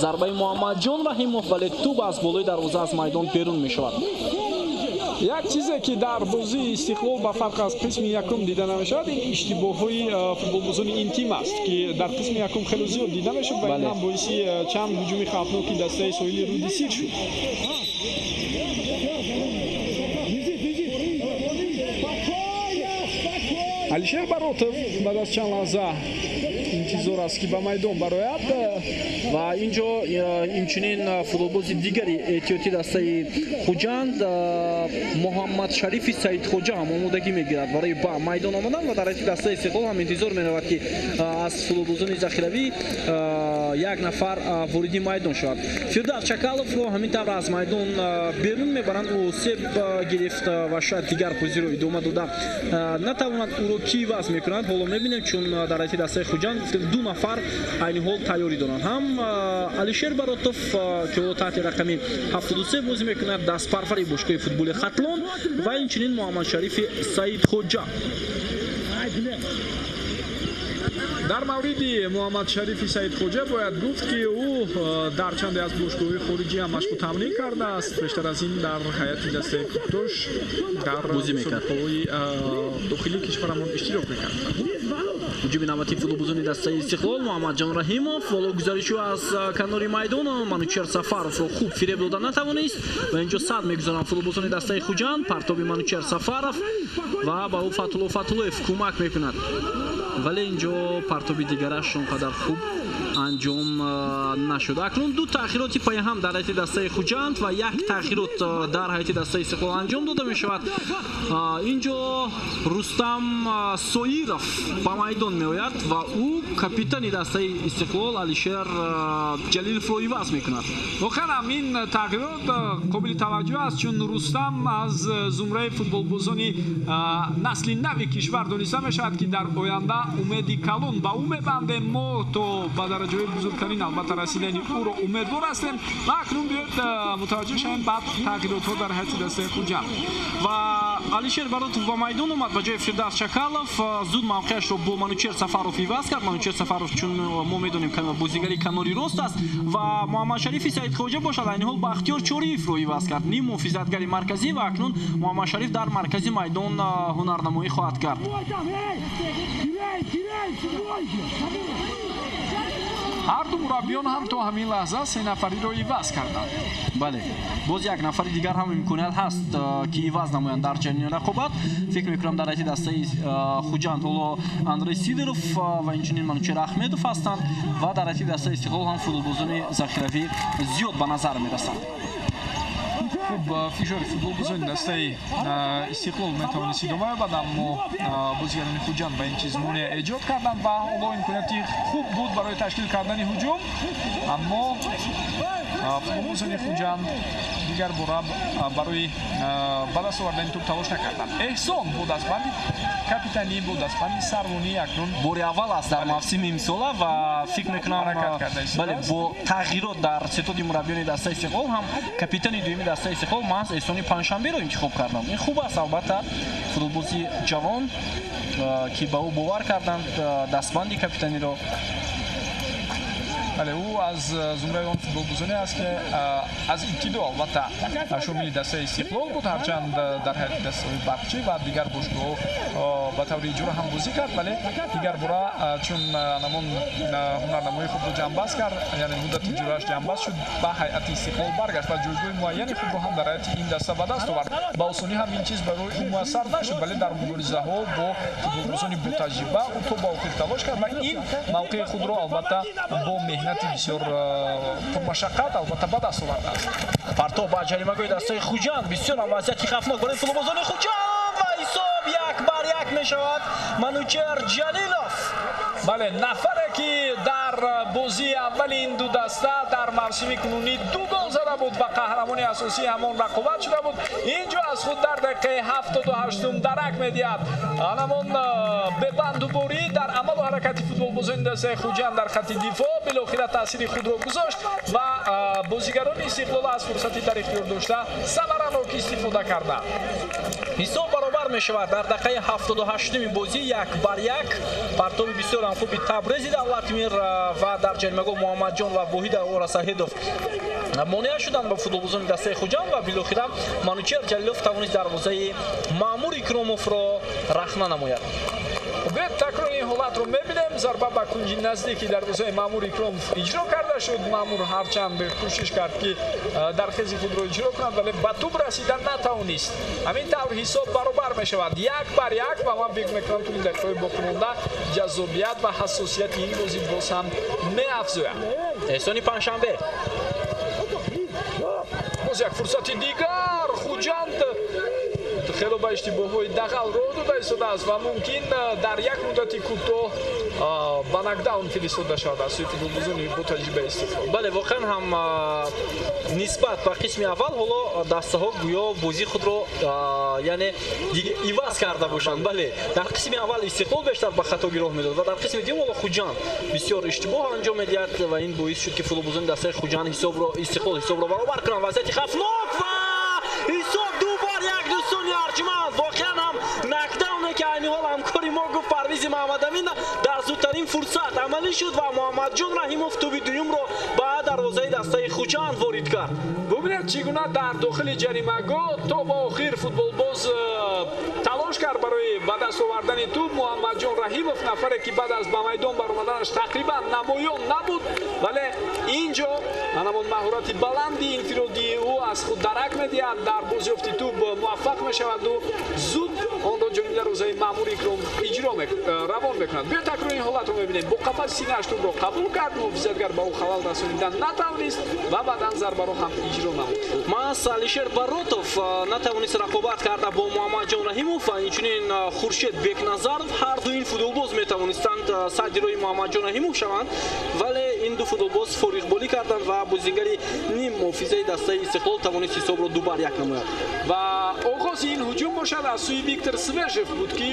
зарбаи Муҳаммадҷон Раҳимов, вале тӯб аз болои дарвоза аз майдон берун мешавад. Як чизе ки дар бозии Истиқлол ба фарқ аз қисми якум дида намешавад, ин иштибоҳҳои футболбозони ин тим аст, ки дар қисми якум хеле зиёд дида мешуд ва ин ҳам боиси чанд ҳуҷуми хавфноки дастаи соҳили Руди Сир шуд. Алишер Баротов баъд аз чанд лаҳза интизор аст ки ба майдон барояд. Ва инҷо инчунин футболбози дигари эҳтиётии дастаи Хуҷанд Муҳаммадшарифи Саидхоҷа ҳам омодагӣ мегирад барои ба майдон омадан ва дар ҳайати дастаи Истиқлол ҳам интизор меравад, ки аз футболбозони захиравӣ як нафар вориди майдон шавад. Фирдавс Чакаловро ҳамин тавр аз майдон берун мебаранд. Ӯ осеб гирифт ва шояд дигар бозиро идома дода натавонад. Ӯро ки иваз мекунад ҳоло мебинем, чун дар ҳайати дастаи Хуҷанд ду нафар айни ҳол тайёрӣ доранд. Ҳам Алишер Баротов, ки ӯ таҳти рақами 73 бозӣ мекунад, дастпарвари бошгоҳи футболи Хатлон, ва инчунин Муҳаммадшарифи Саидхоҷа. Дар мавриди Муҳаммадшарифи Саидхоҷа бояд гуфт, ки ӯ дар чанде аз бошгоҳҳои хориҷӣ ҳам машқу тамрин кардааст. Бештар аз ин дар ҳайати дастаи Кӯктош дар мусобиқаҳои дохилии кишварамон иштирок мекард. Ҳуҷуми навбатии футболбозони дастаи Истиқлол Муҳаммадҷон Раҳимов, боло гузариши аз канори майдон Манучер Сафаровро хуб фиреб дода натавонист ва инҷо сад мегузоранд футболбозони дастаи Хуҷанд. Партоби Манучер Сафаров ва ба ӯ Фатулло Фатуллоев кӯмак мекунад, вале инҷо партоби дигараш он қадар хуб анҷом нашуд. Акнун ду таъхироти пайҳам дар ҳайати дастаи Хуҷанд ва як таъхирот дар ҳайати дастаи Истиқлол анҷом дода мешавад. Инҷо Рустам Соиров ба майдон меояд ва ӯ капитани дастаи Истиқлол Алишер Ҷалиловро иваз мекунад. Воқеан ҳам ин тағйирот қобили таваҷҷӯҳ аст, чун Рустам аз зумраи футболбозони насли нави кишвар дониста мешавад, ки дар оянда умеди калон ба ӯ мебандем. Мо то ба дараҷаҳои бузургтарин албатта расидани ӯро умедвор ҳастем. Ва акнун биёед мутаваҷҷӯҳ шавем ба тағйиротҳо дар ҳайати дастаи Хуҷанд. Ва Алишер Баротов ба майдон омад ба ҷои Фирдавс Чакалов. Зуд мавқеашро бо Манучер Сафаров иваз кард. Манучер Сафаров, чун мо медонем, бозигари канори рост аст ва Муҳаммадшарифи Саидхоҷа бошад айни ҳол Бахтиёр Чориевро иваз кард, ним муҳофизатгари марказӣ, ва акнун Муҳаммадшариф дар маркази майдон ҳунарнамоӣ хоҳад кард. Ҳар ду мураббиён ҳам то ҳамин лаҳза се нафариро иваз карданд. Бале, боз як нафари дигар ҳам имконият ҳаст, ки иваз намоянд дар ҷараёни рақобат. Фикр мекунам дар ҳайати дастаи Хуҷанд ҳоло Андрей Сидоров ва инчунин Манучер Аҳмедов ҳастанд ва дар ҳайати дастаи Истиқлол ҳам футболбозони захиравӣ зиёд ба назар мерасанд. Хуб, фишори футболбозони дастаи Истиқлол метавонист идома ёбад, аммо бозигарони Хуҷанд ба ин чиз монеа эҷод карданд ва ҳоло имконияти хуб буд барои ташкил кардани ҳуҷум, аммо футболбозони Хуҷанд дигар бора барои ба даст овардани тӯб талош накарданд. Эҳсон бо дастбанди капитанӣ, бо дастбанди сарвонӣ акнун бори аввал аст дар мавсими имсола ва фикр мекунам, бале, бо тағйирот дар сетоди мураббиёни дастаи Истиқлол ҳам капитани дуюми дастаи Истиқлол маҳз Эҳсони Панҷшанберо интихоб карданд. Ин хуб аст, албатта, футболбози ҷавон, ки ба ӯ бовар карданд дастбанди капитаниро. Бале, ӯ аз зумраи он футболбозоне аст, ки аз ибтидо албатта шомили дастаи Истиқлол буд, ҳарчанд дар ҳайати дастаҳои Барқчӣ ва дигар бошгоҳҳо ба таври иҷора ҳам бозӣ кард, вале дигар бора чун ҳамон ҳунарнамоии худро ҷамъбаст кард, яъне муддати иҷорааш ҷамъбаст шуд, ба ҳайати Истиқлол баргашт ва ҷойгоҳи муайяни худро ҳам дар ҳайати ин даста ба даст овард. Ба осонӣ ҳам ин чиз барои ӯ муяссар нашуд, вале дар муборизаҳо бо футболбозони ботаҷриба ӯ то ба охир талош кард ва ин мавқеи худро албатта бо меҳнати бисёр пурмашаққат албатта ба даст овардааст. Партоб ба ҷаримагоҳи дастаи Хуҷанд, бисёр ҳам вазъияти хавфнок барои футболбозони Хуҷанд ва ҳисоб 1-1 мешавад. Манучер Ҷалилов. Бале, нафаре ки дар бозии аввали ин ду даста дар мавсими кунунӣ 2 гол зада буд ва қаҳрамони асосии ҳамон рақобат шуда буд, инҷо аз худ дар дақиқаи 78 дарак медиҳад. Ҳамон бебандуборӣ дар амалу ҳаракати футболбозони дастаи Хуҷанд дар хатти дифоъ билохира таъсири худро гузошт ва бозигарони Истиқлол аз фурсати дар ихтиёр дошта самаранок истифода карданд. Ҳисоб баробар мешавад дар дақиқаи 78-уми бозӣ 1-1. Партоби бисёр ҳам хуби Табрези Давлатмир ва дар ҷаримагоҳ Муҳаммадҷон ва Воҳид Орасаҳидов монеа шуданд ба футболбозони дастаи Хуҷанд ва билохира Манучер Ҷалилов тавонист дарвозаи Маъмур Икромовро рахна намояд. Биёед такрори ин ҳолатро мебинем. Зарба ба кунҷи наздики дарвозаи Маъмур Икромов иҷро карда шуд. Маъмур ҳарчанд кӯшиш кард, ки дархези худро иҷро кунад, вале ба тӯб расида натавонист. Ҳамин тавр ҳисоб баробар мешавад 1-1 ва ман фикр мекунам, ки ин дақиқаҳои боқимонда ҷаззобият ва ҳассосияти ин бозӣ боз ҳам меафзояд. Эҳсони Панҷшанбе. Боз як фурсати дигар. Хуҷанд хело ба иштибоҳҳои дағал роҳ дода истодааст ва мумкин дар як муддати кӯтоҳ ба нокдаун фиристода шавад аз сӯи футболбозони бо таҷрибаи Истиқлол. Бале, воқеан ҳам нисбат ба қисми аввал ҳоло дастаҳо гӯё бозии худро яъне иваз карда бошанд. Бале, дар қисми аввал Истиқлол бештар ба хатогӣ роҳ медод ва дар қисми дуюм ҳоло Хуҷанд бисёр иштибоҳ анҷом медиҳад ва ин боис шуд, ки футболбозони дастаи Хуҷанд ҳисобро Истиқлол ҳисобро баробар кунанд. Вазъияти хавфнок ва ҳисоб 2-1. Дӯстони арҷманд, воқеан ҳам нокдауне, ки айни ҳол ҳамкори мо гуфт Парвизи Маҳмадамин, дар зудтарин фурсат амалӣ шуд ва Муҳаммадҷон Раҳимов тӯби дуюмро ба дарвозаи дастаи Хуҷанд ворид кард. Бубинед, чӣ гуна дар дохили ҷаримагоҳ то ба охир футболбоз талош кард барои ба даст овардани тӯб. Муҳаммадҷон Раҳимов, нафаре ки баъд аз ба майдон баромаданаш тақрибан намоён набуд, вале инҷо ҳамон маҳорати баланди инфиродии ӯ аз худ дарак медиҳад. Дар бозёфти тӯб муваффақ мешаваду зуд онро ҷониби дарвозаи Маъмур Икром иҷро равон мекунад. Биё такрори ин ҳолатро мебинем. Бо қафаси синааш тӯбро қабул кард, муҳофизатгар ба ӯ халал расонидан натавонист ва баъдан зарбаро ҳам иҷро намуд. Маҳз Алишер Баротов натавонист рақобат карда бо Муҳаммадҷон Раҳимов ва инчунин Хуршед Бекназаров. Ҳар ду ин футболбоз метавонистанд садди роҳи Муҳаммадҷон Раҳимов шаванд, вале ин ду футболбоз фориғболӣ карданд ва бозигари ним муҳофизаи дастаи Истиқлол тавонист ҳисобро 2-1 намояд. Ва оғози ин ҳуҷум бошад аз сӯи Виктор Свежев буд, ки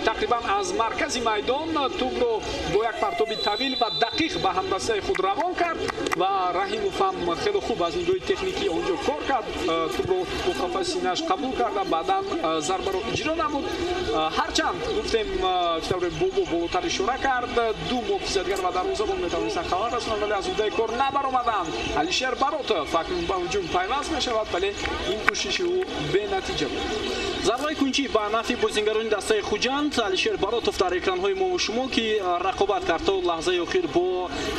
тақрибан аз маркази майдон тӯбро бо як партоби тавил ва дақиқ ба ҳамдастаи худ равон кард ва Раҳимов ҳам хеле хуб аз нигоҳи техникӣ онҷо кор кард. Тӯбро бо қафаси синааш қабул карда, баъдан зарбаро иҷро намуд. Ҳарчанд гуфтем, чӣ Бобо болотар ишора кард, ду муҳофизатгар ва дарвозабон метавонистанд халал расонанд, вале аз уҳдаи кор набаромаданд. Алишер Баротов акнун ба ҳуҷум пайваст мешавад, вале ин кӯшиши ӯ бенатиҷа буд. Зарбаи кунҷӣ ба нафъи бозингарони дастаи Хуҷанд. Алишер Баротов дар экранҳои мо шумо, ки рақобат кард то лаҳзаи охир бо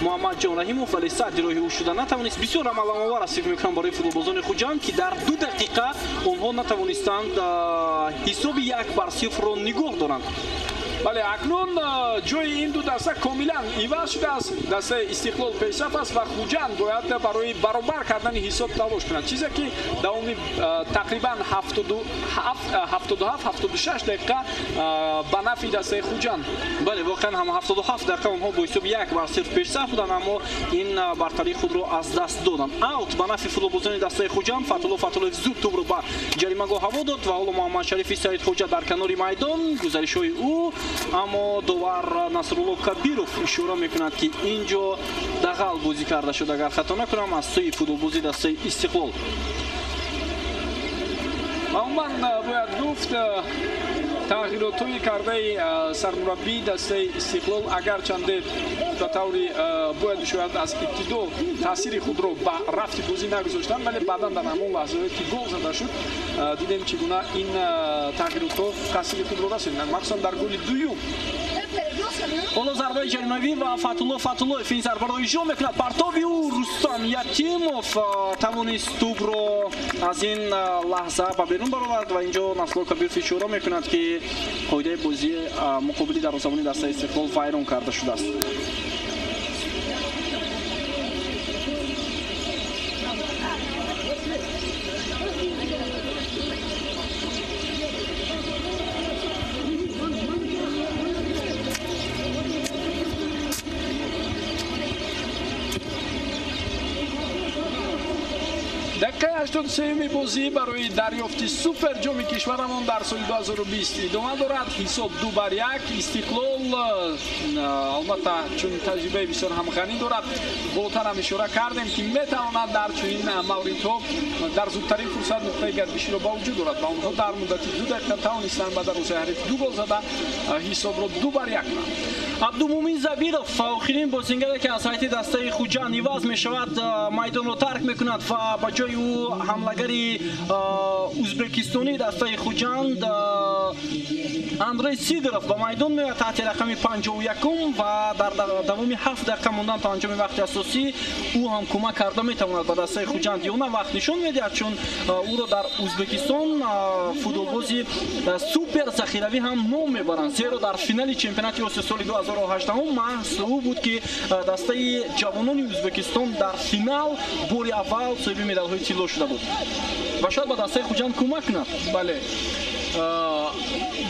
Муҳаммадҷон Раҳимов, вале садди роҳи ӯ шуда натавонист. Бисёр амаламовар аст, фикр мекунам, барои футболбозони Хуҷанд, ки дар 2 дақиқа онҳо натавонистанд ҳисоби 1-0 нигоҳ доранд. Бале, акнун ҷои ин ду даста комилан иваз шудааст. Дастаи Истиқлол пешсаф аст ва Хуҷанд бояд барои баробар кардани ҳисоб талош кунад, чизе ки давоми тақрибан 77-76 дақиқа ба нафъи дастаи Хуҷанд. Бале, воқеан ҳам 77 дақиқа онҳо бо ҳисоби 1-0 пешсаф буданд, аммо ин бартарии худро аз даст доданд. Аут ба нафъи футболбозони дастаи Хуҷанд. Фатулло Фатуллоев зуд тӯбро ба ҷаримагоҳ ҳаво дод ва ҳоло Муҳаммадшарифи Саидхоҷа дар канори майдон, гузаришҳои ӯ, аммо довар Насрулло Кабиров ишора мекунад, ки ин ҷо дағал бозӣ карда шуд, агар хато накунам, аз сӯи футболбози дастаи Истиқлол. Умуман бояд гуфт, тағйиротҳои кардаи сармураббии дастаи Истиқлол агарчанде ба таври бояд шояд аз ибтидо таъсири худро ба рафти бозӣ нагузоштанд, вале баъдан дар ҳамон лаҳзаҳое ки гол зада шуд, дидем, чӣ гуна ин тағйиротҳо таъсири худро расониданд, махсусан дар голи дуюм. Ҳоло зарбаи ҷаримавӣ ва Фатулло Фатуллоев ин зарбаро иҷро мекунад. Партоби ӯ Рустам Ятимов тавонист тӯбро аз ин лаҳза ба берун баровард ва инҷо Насрулло Кабиров ишора мекунад, ки қоидаи бозии муқобили дарвозабони дастаи Истиқлол вайрон карда шудааст. 83-ми бозӣ барои дарёфти супер ҷоми кишварамон дар соли 2020 идома дорад. Ҳисоб 2-1. Истиқлол албатта чун таҷрибаи бисёр ҳам ғанӣ дорад, болотар ҳам ишора кардем, ки метавонад дар чунин мавридҳо дар зудтарин фурсат нуқтаи гардиширо ба вуҷуд орад ва онҳо дар муддати 2 дақиқа тавонистанд ба дарвозаи ҳариф 2 гол зада ҳисобро 2-1 кунанд. Абдумумин Забиров, охирин бозингаре ки аз ҳайати дастаи Хуҷанд иваз мешавад, майдонро тарк мекунад ва ба ҷои ӯ ҳамлагари ӯзбекистонии дастаи Хуҷанд Андрей Сидоров ба майдон меояд таҳти рақами 51 ва дар давоми 7 дақиқа мондан то анҷоми вақти асосӣ ӯ ҳам кӯмак карда метавонад ба дастаи Хуҷанд. Ё на вақт нишон медиҳад, чун ӯро дар Ӯзбекистон футболбози супер захиравӣ ҳам ном мебаранд, зеро дар финали чемпионати Осиё соли 2018 маҳз ӯ буд, ки дастаи ҷавонони Ӯзбекистон дар финал бори аввал соҳиби медалҳои тилло шуда буд ва шояд ба дастаи Хуҷанд кӯмак кунад. Бале,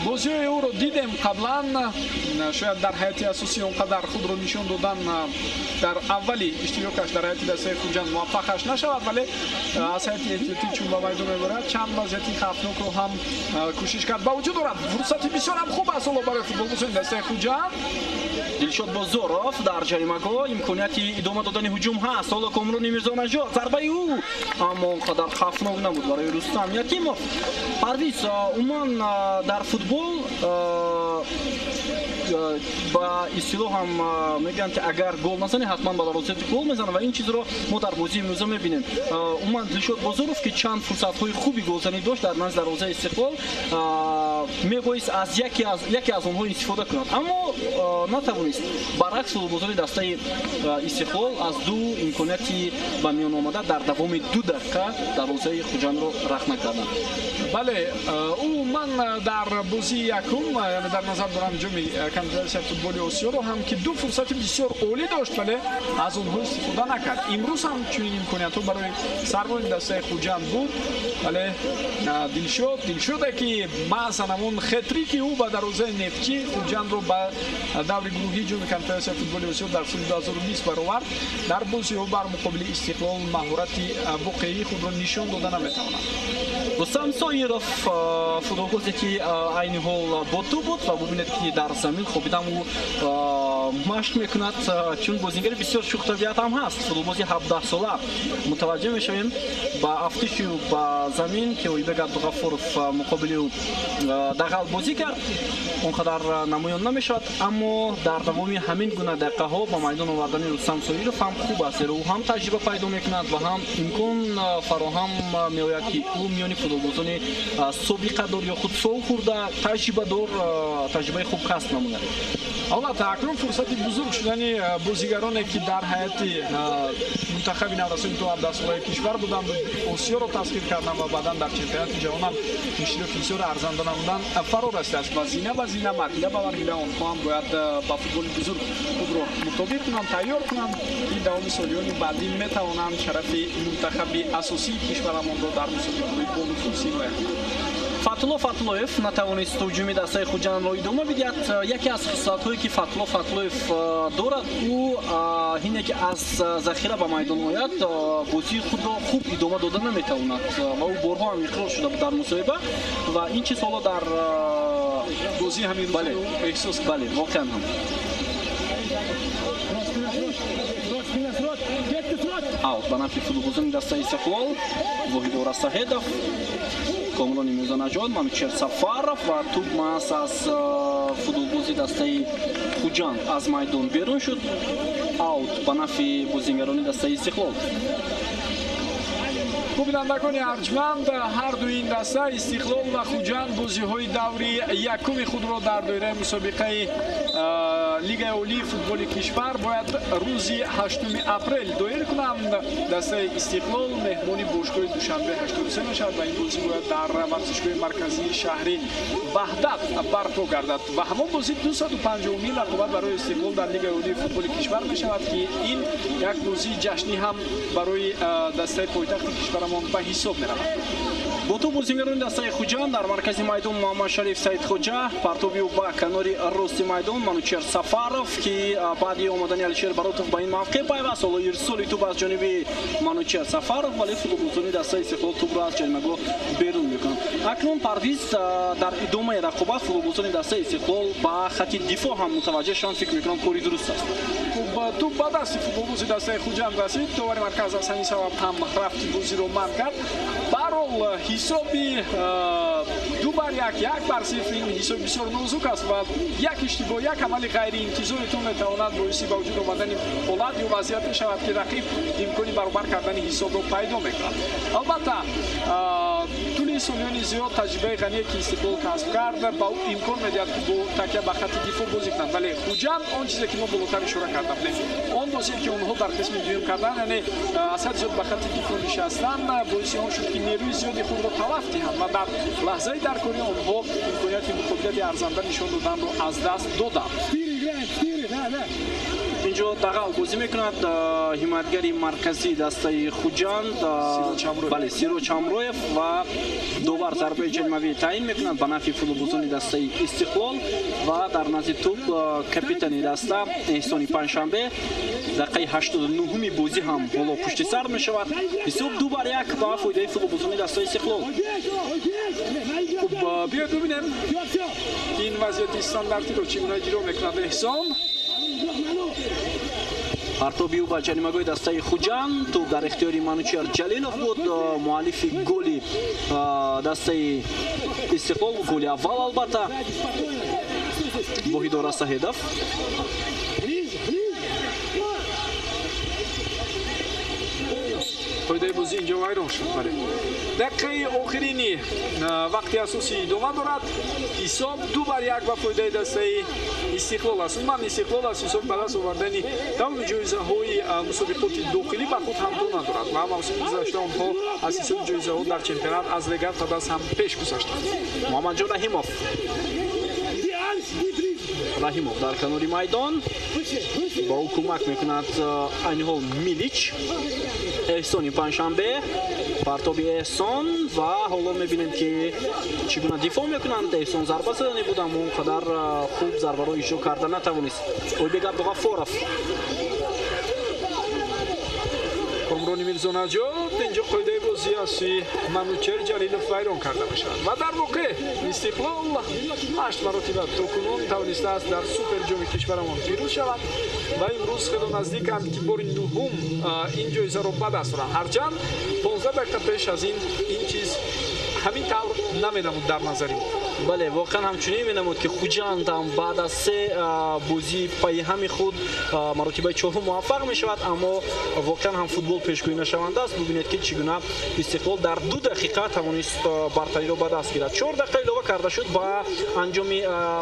бозиҳои ӯро дидем қаблан, шояд дар ҳайати асосӣ он қадар худро нишон додан дар аввали иштирокаш дар ҳайати дастаи Хуҷанд муваффақаш нашавад, вале аз ҳайати эҳтиётӣ чун ба майдон мебарад чанд вазъияти хавфнокро ҳам кӯшиш кард ба вуҷуд орад. Фурсати бисёр ҳам хуб аст ҳоло барои футболбозони дастаи Хуҷанд. Дилшод Бозоров дар ҷаримагоҳ, имконияти идома додани ҳуҷум ҳаст. Ҳоло Комрон Мирзонаҷод, зарбаи ӯ аммо он қадар хавфнок набуд барои Рустам Ятимов. Парвиз, умуман дар футбол ба истилоҳ ҳам мегӯянд, ки агар гол назанӣ ҳатман ба дарвозаи гол мезанад ва ин чизро мо дар бозии имрӯза мебинем. Умуман Дилшод Бозоров, ки чанд фурсатҳои хуби голзанӣ дошт дар назди дарвозаи Истиқлол, мебоист аз яке аз онҳо истифода кунад, аммо натавонист. Баръакс, футболбозони дастаи Истиқлол аз ду имконияти ба миён омада дар давоми 2 дақиқа дарвозаи Хуҷандро рахна карданд. Бале, ӯ ман дар бозии якум, яъне дар назар дорам ҷоми конфедератсияи футболи Осиёро ҳам, ки 2 фурсати бисёр олӣ дошт, вале аз онҳо истифода накард. Имрӯз ҳам чунин имкониятҳо барои сарвони дастаи Хуҷанд буд, вале Дилшоде ки маҳз ҳамон хетрики ӯ ба дарвозаи Нефтчӣ Хуҷандро ба даври гурӯҳии ҷоми конфедератсияи футболи Осиё дар соли 2020 баровард, дар бозиҳо бар муқобили Истиқлол маҳорати воқеии худро нишон дода наметавонад. Рустам Соиров, футболбозе ки айни ҳол бо тӯб буд ва бубинед, ки дар замин хобидам ӯ машқ мекунад, чун бозингари бисёр шӯхтабиат ҳам ҳаст. Футболбози 17-сола. Мутаваҷҷеҳ мешавем ба афтиши ӯ ба замин, ки Оибек Абдуғафуров муқобили ӯ дағал бозӣ кард, он қадар намоён намешавад, аммо дар давоми ҳамин гуна дақиқаҳо ба майдон овардани Рустам Соиров ҳам хуб аст, зеро ӯ ҳам таҷриба пайдо мекунад ва ҳам имкон фароҳам меояд, ки ӯ миёни футболбозони собиқадор ё худ солхӯрда таҷрибадор таҷрибаи хуб касб намояд. Албатта, акнун фурсати бузург шудани бозигароне, ки дар ҳайати мунтахаби наврасони то 17-солаи кишвар буданд, Осиёро тасхир карданд ва баъдан дар чемпионати ҷаҳон ҳам иштироки бисёр арзанда намуданд, фаро расидааст ва зина ба зина, марҳила ба марҳила онҳо ҳам бояд ба футболи бузург худро мутобиқ кунанд, тайёр кунанд, ки давоми солиёни баъдӣ метавонанд шарафи мунтахаби асосии кишварамонро дар мусобиқаҳои бонуфуз ҳимоя кунанд. Фатулло Фатуллоев натавонист ҳуҷуми дастаи Хуҷандро идома бидиҳад. Яке аз хислатҳое, ки Фатулло Фатуллоев дорад, ӯ ҳине ки аз захира ба майдон ояд, бозии худро хуб идома дода наметавонад ва ӯ борҳо ҳам иқрор шуда буд дар мусоҳиба ва ин чиз ҳоло дар бозии ҳамин бале эҳсос, бале, воқеан ҳам. Аут ба нафъи футболбозони дастаи Истиқлол. Воҳид Орасаҳедов, Комрони Мирзонаҷод, Манучер Сафаров ва тӯб маҳз аз футболбози дастаи Хуҷанд аз майдон берун шуд. Аут ба нафъи бозингарони дастаи Истиқлол. Бинандагони арҷманд, ҳар дуи ин даста, Истиқлол ва Хуҷанд, бозиҳои даври якуми худро дар доираи мусобиқаи Лигаи олии футболи кишвар бояд рӯзи 8 апрел доир кунанд. Дастаи Истиқлол меҳмони бошгоҳи Душанбе 83 мешавад ва ин бозӣ бояд дар варзишгоҳи марказии шаҳри Ваҳдат барпо гардад ва ҳамон бозӣ 250-умин рақобат барои Истиқлол дар Лигаи олии футболи кишвар мешавад, ки ин як бозии ҷашнӣ ҳам барои дастаи пойтахти кишварамон ба ҳисоб меравад. Бо тӯб бозингарони дастаи Хуҷанд дар маркази майдон Муҳаммадшариф Саидхоҷа, партоби ӯ ба канори рости майдон Манучер Сафаров, ки баъди омадани Алишер Баротов ба ин мавқеъ пайваст. Ҳоло ирсоли тӯб аз ҷониби Манучер Сафаров, вале футболбозони дастаи Истиқлол тӯбро аз ҷаримагоҳ берун мекунанд. Акнун Парвиз, дар идомаи рақобат футболбозони дастаи Истиқлол ба хати дифоъ ҳам мутаваҷҷеҳ шаванд, фикр мекунам кори дуруст аст. Тӯб ба дасти футболбози дастаи Хуҷанд расид. Довари марказ аз ҳамин сабаб ҳам рафти бозиро манъ кард. Баҳрҳол, ҳисоби 2-1, 1-0 ин ҳисоб бисёр нозук аст ва як иштибоҳ, як амали ғайриинтизори ту метавонад боиси ба вуҷуд омадани ҳолат ё вазъият мешавад, ки рақиб имкони баробар кардани ҳисобро пайдо мекунад. Албатта, тӯли солиёни зиёд таҷрибаи ғание, ки Истиқлол касб кард, ба ӯ имкон медиҳад, ки бо такя ба хати дифоъ бозӣ кунад. Вале Хуҷанд, он чизе ки мо болотар ишора карда будем, он бозие, ки онҳо дар қисми дуюм карданд, яъне аз ҳад зиёд ба хати дифоъ нишастан, боиси он шуд, ки нерӯи зиёди худро талаф диҳанд ва дар лаҳзаи даркорӣ онҳо имконияти муқобилияти арзанда нишон доданро аз даст доданд. Инҷо дағал бозӣ мекунад ҳимоятгари марказии дастаи Хуҷанд, бале, Сироҷ Ҳамроев, ва довар зарбаи ҷаримавӣ таъин мекунад ба нафъи футболбозони дастаи Истиқлол ва дар назди тӯб капитани даста Эҳсони Панҷшанбе. Дақиқаи 89-уми бозӣ ҳам ҳоло пушти сар мешавад. Ҳисоб 2-1 ба фоидаи футболбозони дастаи Истиқлол. Хуб, биёед бибинем ин вазъияти стандартиро чӣ гуна иҷро мекунад Эҳсон. Партоби ӯ ба ҷаримагоҳи дастаи Хуҷанд, тӯб дар ихтиёри Манучер Ҷалилов буд, муаллифи голи дастаи Истиқлол, голи аввал албатта. Воҳидора Саҳедов. Қоидаи бозӣ инҷо вайрон шуд. Бале, дақиқаи охирини вақти асосӣ идома дорад. Ҳисоб 2-1 ба фоидаи дастаи Истиқлол аст. Умуман, Истиқлол аз ҳисоби ба даст овардани тамоми ҷоизаҳои мусобиқоти дохилӣ ба худ ҳамто надорад ва мавсими гузашта онҳо аз ҳисоби ҷоизаҳо дар чемпионат аз Легартадас ҳам пеш гузаштанд. Муҳаммадҷон Раҳимов. Раҳимов дар канори майдон ба ӯ кӯмак мекунад айни ҳол Милич. Эҳсони Панҷшанбе, партоби Эҳсон ва ҳоло мебинем, ки чӣ гуна дифоъ мекунанд. Эҳсон зарба задани буд, аммо он қадар хуб зарбаро иҷро карда натавонист. Ойбек Абдуғаффоров. Комрони Мирзонаҷот, инҷо қоидаи бозӣ аз сӯи Манучер Ҷалилов вайрон карда мешавад ва дар воқеъ Истиқлол 8 маротиба то кунун тавонистааст дар суперҷоми кишварамон пирӯз шавад ва имрӯз хело наздиканд, ки бори нуҳум ин ҷоизаро ба даст оранд. Ҳарчанд 15 дақиқа пеш аз ин ин чиз ҳамин тавр наменамуд дар назари мо. Бале, воқеан ҳамчунин менамуд, ки Хуҷанд ҳам баъд аз се бозии пайҳами худ маротибаи чорум муваффақ мешавад, аммо воқеан ҳам футбол пешгӯӣ нашаванда аст. Бубинед, ки чӣ гуна Истиқлол дар 2 дақиқа тавонист бартариро ба даст гирад. 4 дақиқа илова карда шуд ба анҷоми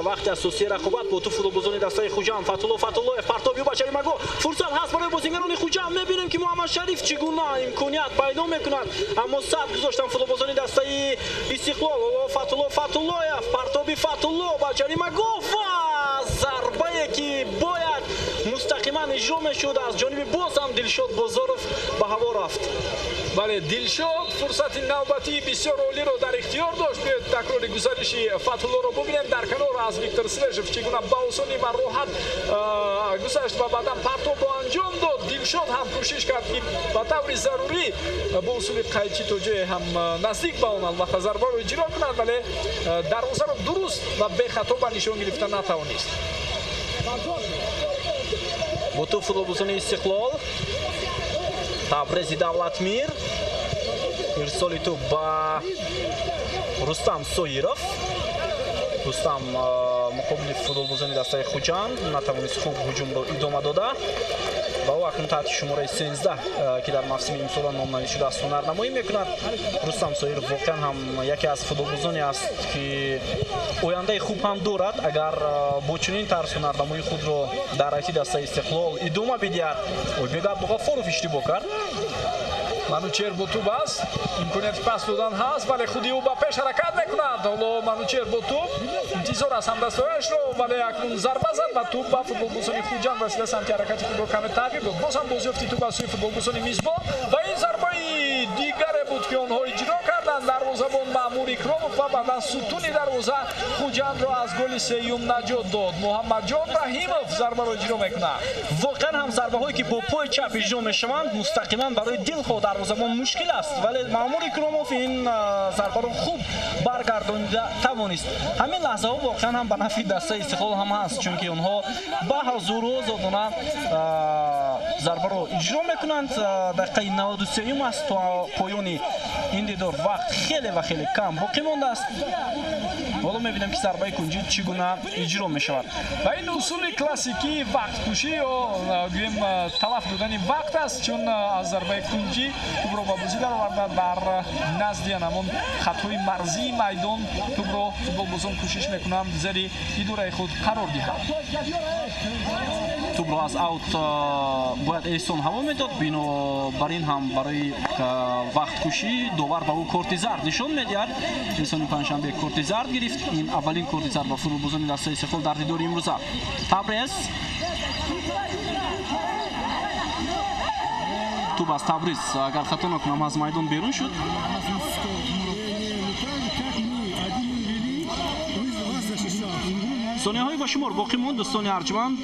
вақти асосии рақобат. Бо тӯб футболбозони дастаи Хуҷанд. Фатулло Фатуллоев, партоби ба ҷаримагоҳ. Фурсат ҳаст барои бозингарони Хуҷанд. Мебинем, ки Муҳаммадшариф чӣ гуна имконият пайдо мекунад, аммо сад гузоштанд футболбозони дастаи Истиқлол. Фатулло Фатуллоев, партоби Фатулло ба ҷаримагоҳ ва зарбае, ки бояд мустақиман иҷро мешуд, аз ҷониби боз ҳам Дилшод Бозоров ба ҳаво рафт. Бале, Дилшод фурсати навбатии бисёр олиро дар ихтиёр дошт. Биёед такрори гузариши Фатуллоро бубинем. Дар канор аз Виктор Свежев чӣ гуна ба осонӣ ва роҳат гузашт ва баъдан партобро анҷом дод. Дилшод ҳам кӯшиш кард, ки ба таври зарурӣ бо усули қайчӣ то ҷое ҳам наздик ба он албатта зарбаро иҷро кунад, вале дарвозаро дуруст ва бехато ба нишон гирифта натавонист. Бо тӯб футболбозони Истиқлол. Табрези Давлатмир, ирсоли тӯб ба Рустам Соиров. Рустам муқобили футболбозони дастаи Хуҷанд натавонист хуб ҳуҷумро идома дода ва ӯ акнун таҳти шумораи 13, ки дар мавсими имсола номнавис шудааст, ҳунарнамоӣ мекунад. Рустам Соиров воқеан ҳам яке аз футболбозоне аст, ки ояндаи хуб ҳам дорад. Агар бо чунин тарз ҳунарнамоии худро дар ҳайати дастаи Истиқлол идома бидиҳад. Ойбек Абдуғаффоров иштибоҳ кард. Манучер бо тӯб аст, имконияти пас додан ҳаст, вале худи ӯ ба пеш ҳаракат мекунад. Ҳоло Манучер бо тӯб интизор аст ҳамдастояшро, вале акнун зарба зад ва тӯб ба футболбозони Хуҷанд расида, самти ҳаракати худро каме тағйир дод. Боз ҳам бозёфти тӯб аз сӯи футболбозони мизбон ва ин зарбаи дигаре буд, ки онҳо иҷро карданд. Аввалан дарвозабон Маъмур Икромов ва баъдан сутуни дарвоза Хуҷандро аз голи сеюм наҷот дод. Муҳаммадҷон Раҳимов зарбаро иҷро мекунад. Воқеан ҳам зарбаҳое ки бо пои чап иҷро мешаванд, мустақиман барои дилхоҳ дарвозабон мушкил аст, вале Маъмур Икромов ин зарбаро хуб баргардонида тавонист. Ҳамин лаҳзаҳо воқеан ҳам ба нафъи дастаи Истиқлол ҳам ҳаст, чунки онҳо ба ҳузуру озодона зарбаро иҷро мекунанд. Дақиқаи 93 аст, то поёни ин дидор вақт хеле ва хеле кам боқӣ мондааст. Ҳоло мебинем, ки зарбаи кунҷӣ чӣ гуна иҷро мешавад. Ва ин усули классикии вақткушӣ ё гӯем талаф додани вақт аст, чун аз зарбаи кунҷӣ тӯбро ба бозӣ дароварда дар назди ҳамон хатҳои марзии майдон тӯбро футболбозон кӯшиш мекунанд зери идораи худ қарор диҳанд. Тӯбро аз аут бояд Эҳсон ҳаво медод, бинобар ин ҳам барои вақткушӣ довар ба ӯ корти зард нишон медиҳад. Эҳсони Панҷшанбе корти зард гирифт. Ин аввалин корти зард ба футболбозони дастаи Истиқлол дар дидори имрӯза. Табрез, тӯб аз Табриз, агар хато накунам, аз майдон берун шуд. Сонияҳои ба шумор боқӣ монд, дӯстони арҷманд.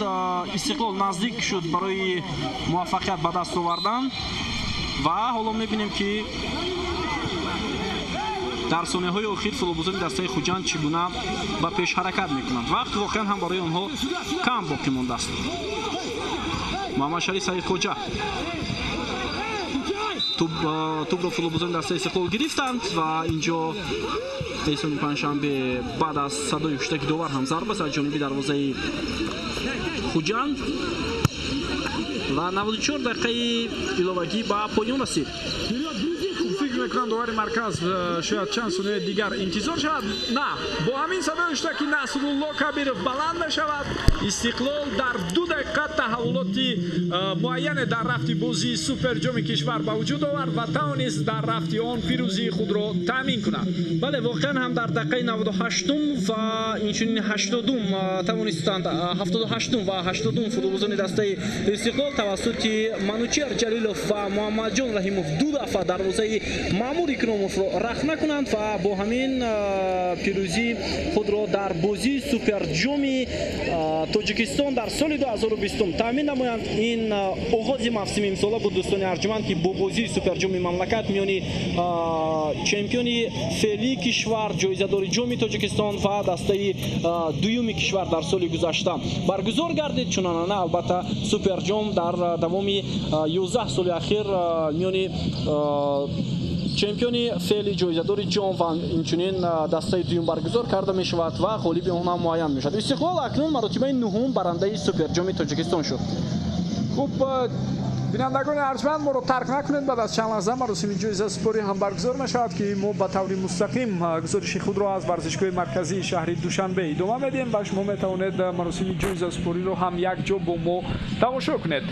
Истиқлол наздик шуд барои муваффақият ба даст овардан ва ҳоло мебинем, ки дар сонияҳои охир футболбозони дастаи Хуҷанд чӣ гуна ба пеш ҳаракат мекунанд. Вақт воқеан ҳам барои онҳо кам боқӣ мондааст. Муҳаммадшариф Саидхоҷа, тӯбро футболбозони дастаи Истиқлол гирифтанд ва инҷо Эҳсони Панҷшанбе баъд аз садои ҳуштаки довар ҳам зарба зад ҷониби дарвозаи Хуҷанд ва 94 дақиқаи иловагӣ ба поён расид. Фикр мекунам, довари марказ шояд чанд сонияи дигар интизор шавад. На, бо ҳамин садои ҳуштаки Насрулло Кабиров баланд мешавад. Истиқлол дар 2 дақиқа таҳаввулоти муайяне дар рафти бозии суперҷоми кишвар ба вуҷуд овард ва тавонист дар рафти он пирӯзии худро таъмин кунад. Бале, воқеан ҳам дар дақиқаи 98 ва инчунин 80 тавонистанд, 78 ва 80 футболбозони дастаи Истиқлол тавассути Манучер Ҷалилов ва Муҳаммадҷон Раҳимов ду дафъа дарвозаи Маъмур Икромовро рахна кунанд ва бо ҳамин пирӯзии худро дар бозии суперҷоми Тоҷикистон дар соли 2020 таъмин намоянд. Ин оғози мавсими имсола буд, дӯстони арҷманд, ки бо бозии суперҷоми мамлакат миёни чемпиони феълии кишвар, ҷоизадори ҷоми Тоҷикистон ва дастаи дуюми кишвар дар соли гузашта баргузор гардид. Чунонана албатта суперҷом дар давоми 11 соли ахир миёни чемпиони феъли, ҷоизадори ҷом ва инчунин дастаи дуюм баргузор карда мешавад ва ғолиби он ҳам муайян мешавад. Истиқлол акнун маротибаи нуҳум барандаи суперҷоми Тоҷикистон шуд. Хуб, бинандагони арҷманд, моро тарк накунед. Баъд аз чанд лаҳза маросими ҷоизасупорӣ ҳам баргузор мешавад, ки мо ба таври мустақим гузориши худро аз варзишгоҳи марказии шаҳри Душанбе идома медиҳем ва шумо метавонед маросими ҷоизасупориро ҳам якҷо бо мо тамошо кунед.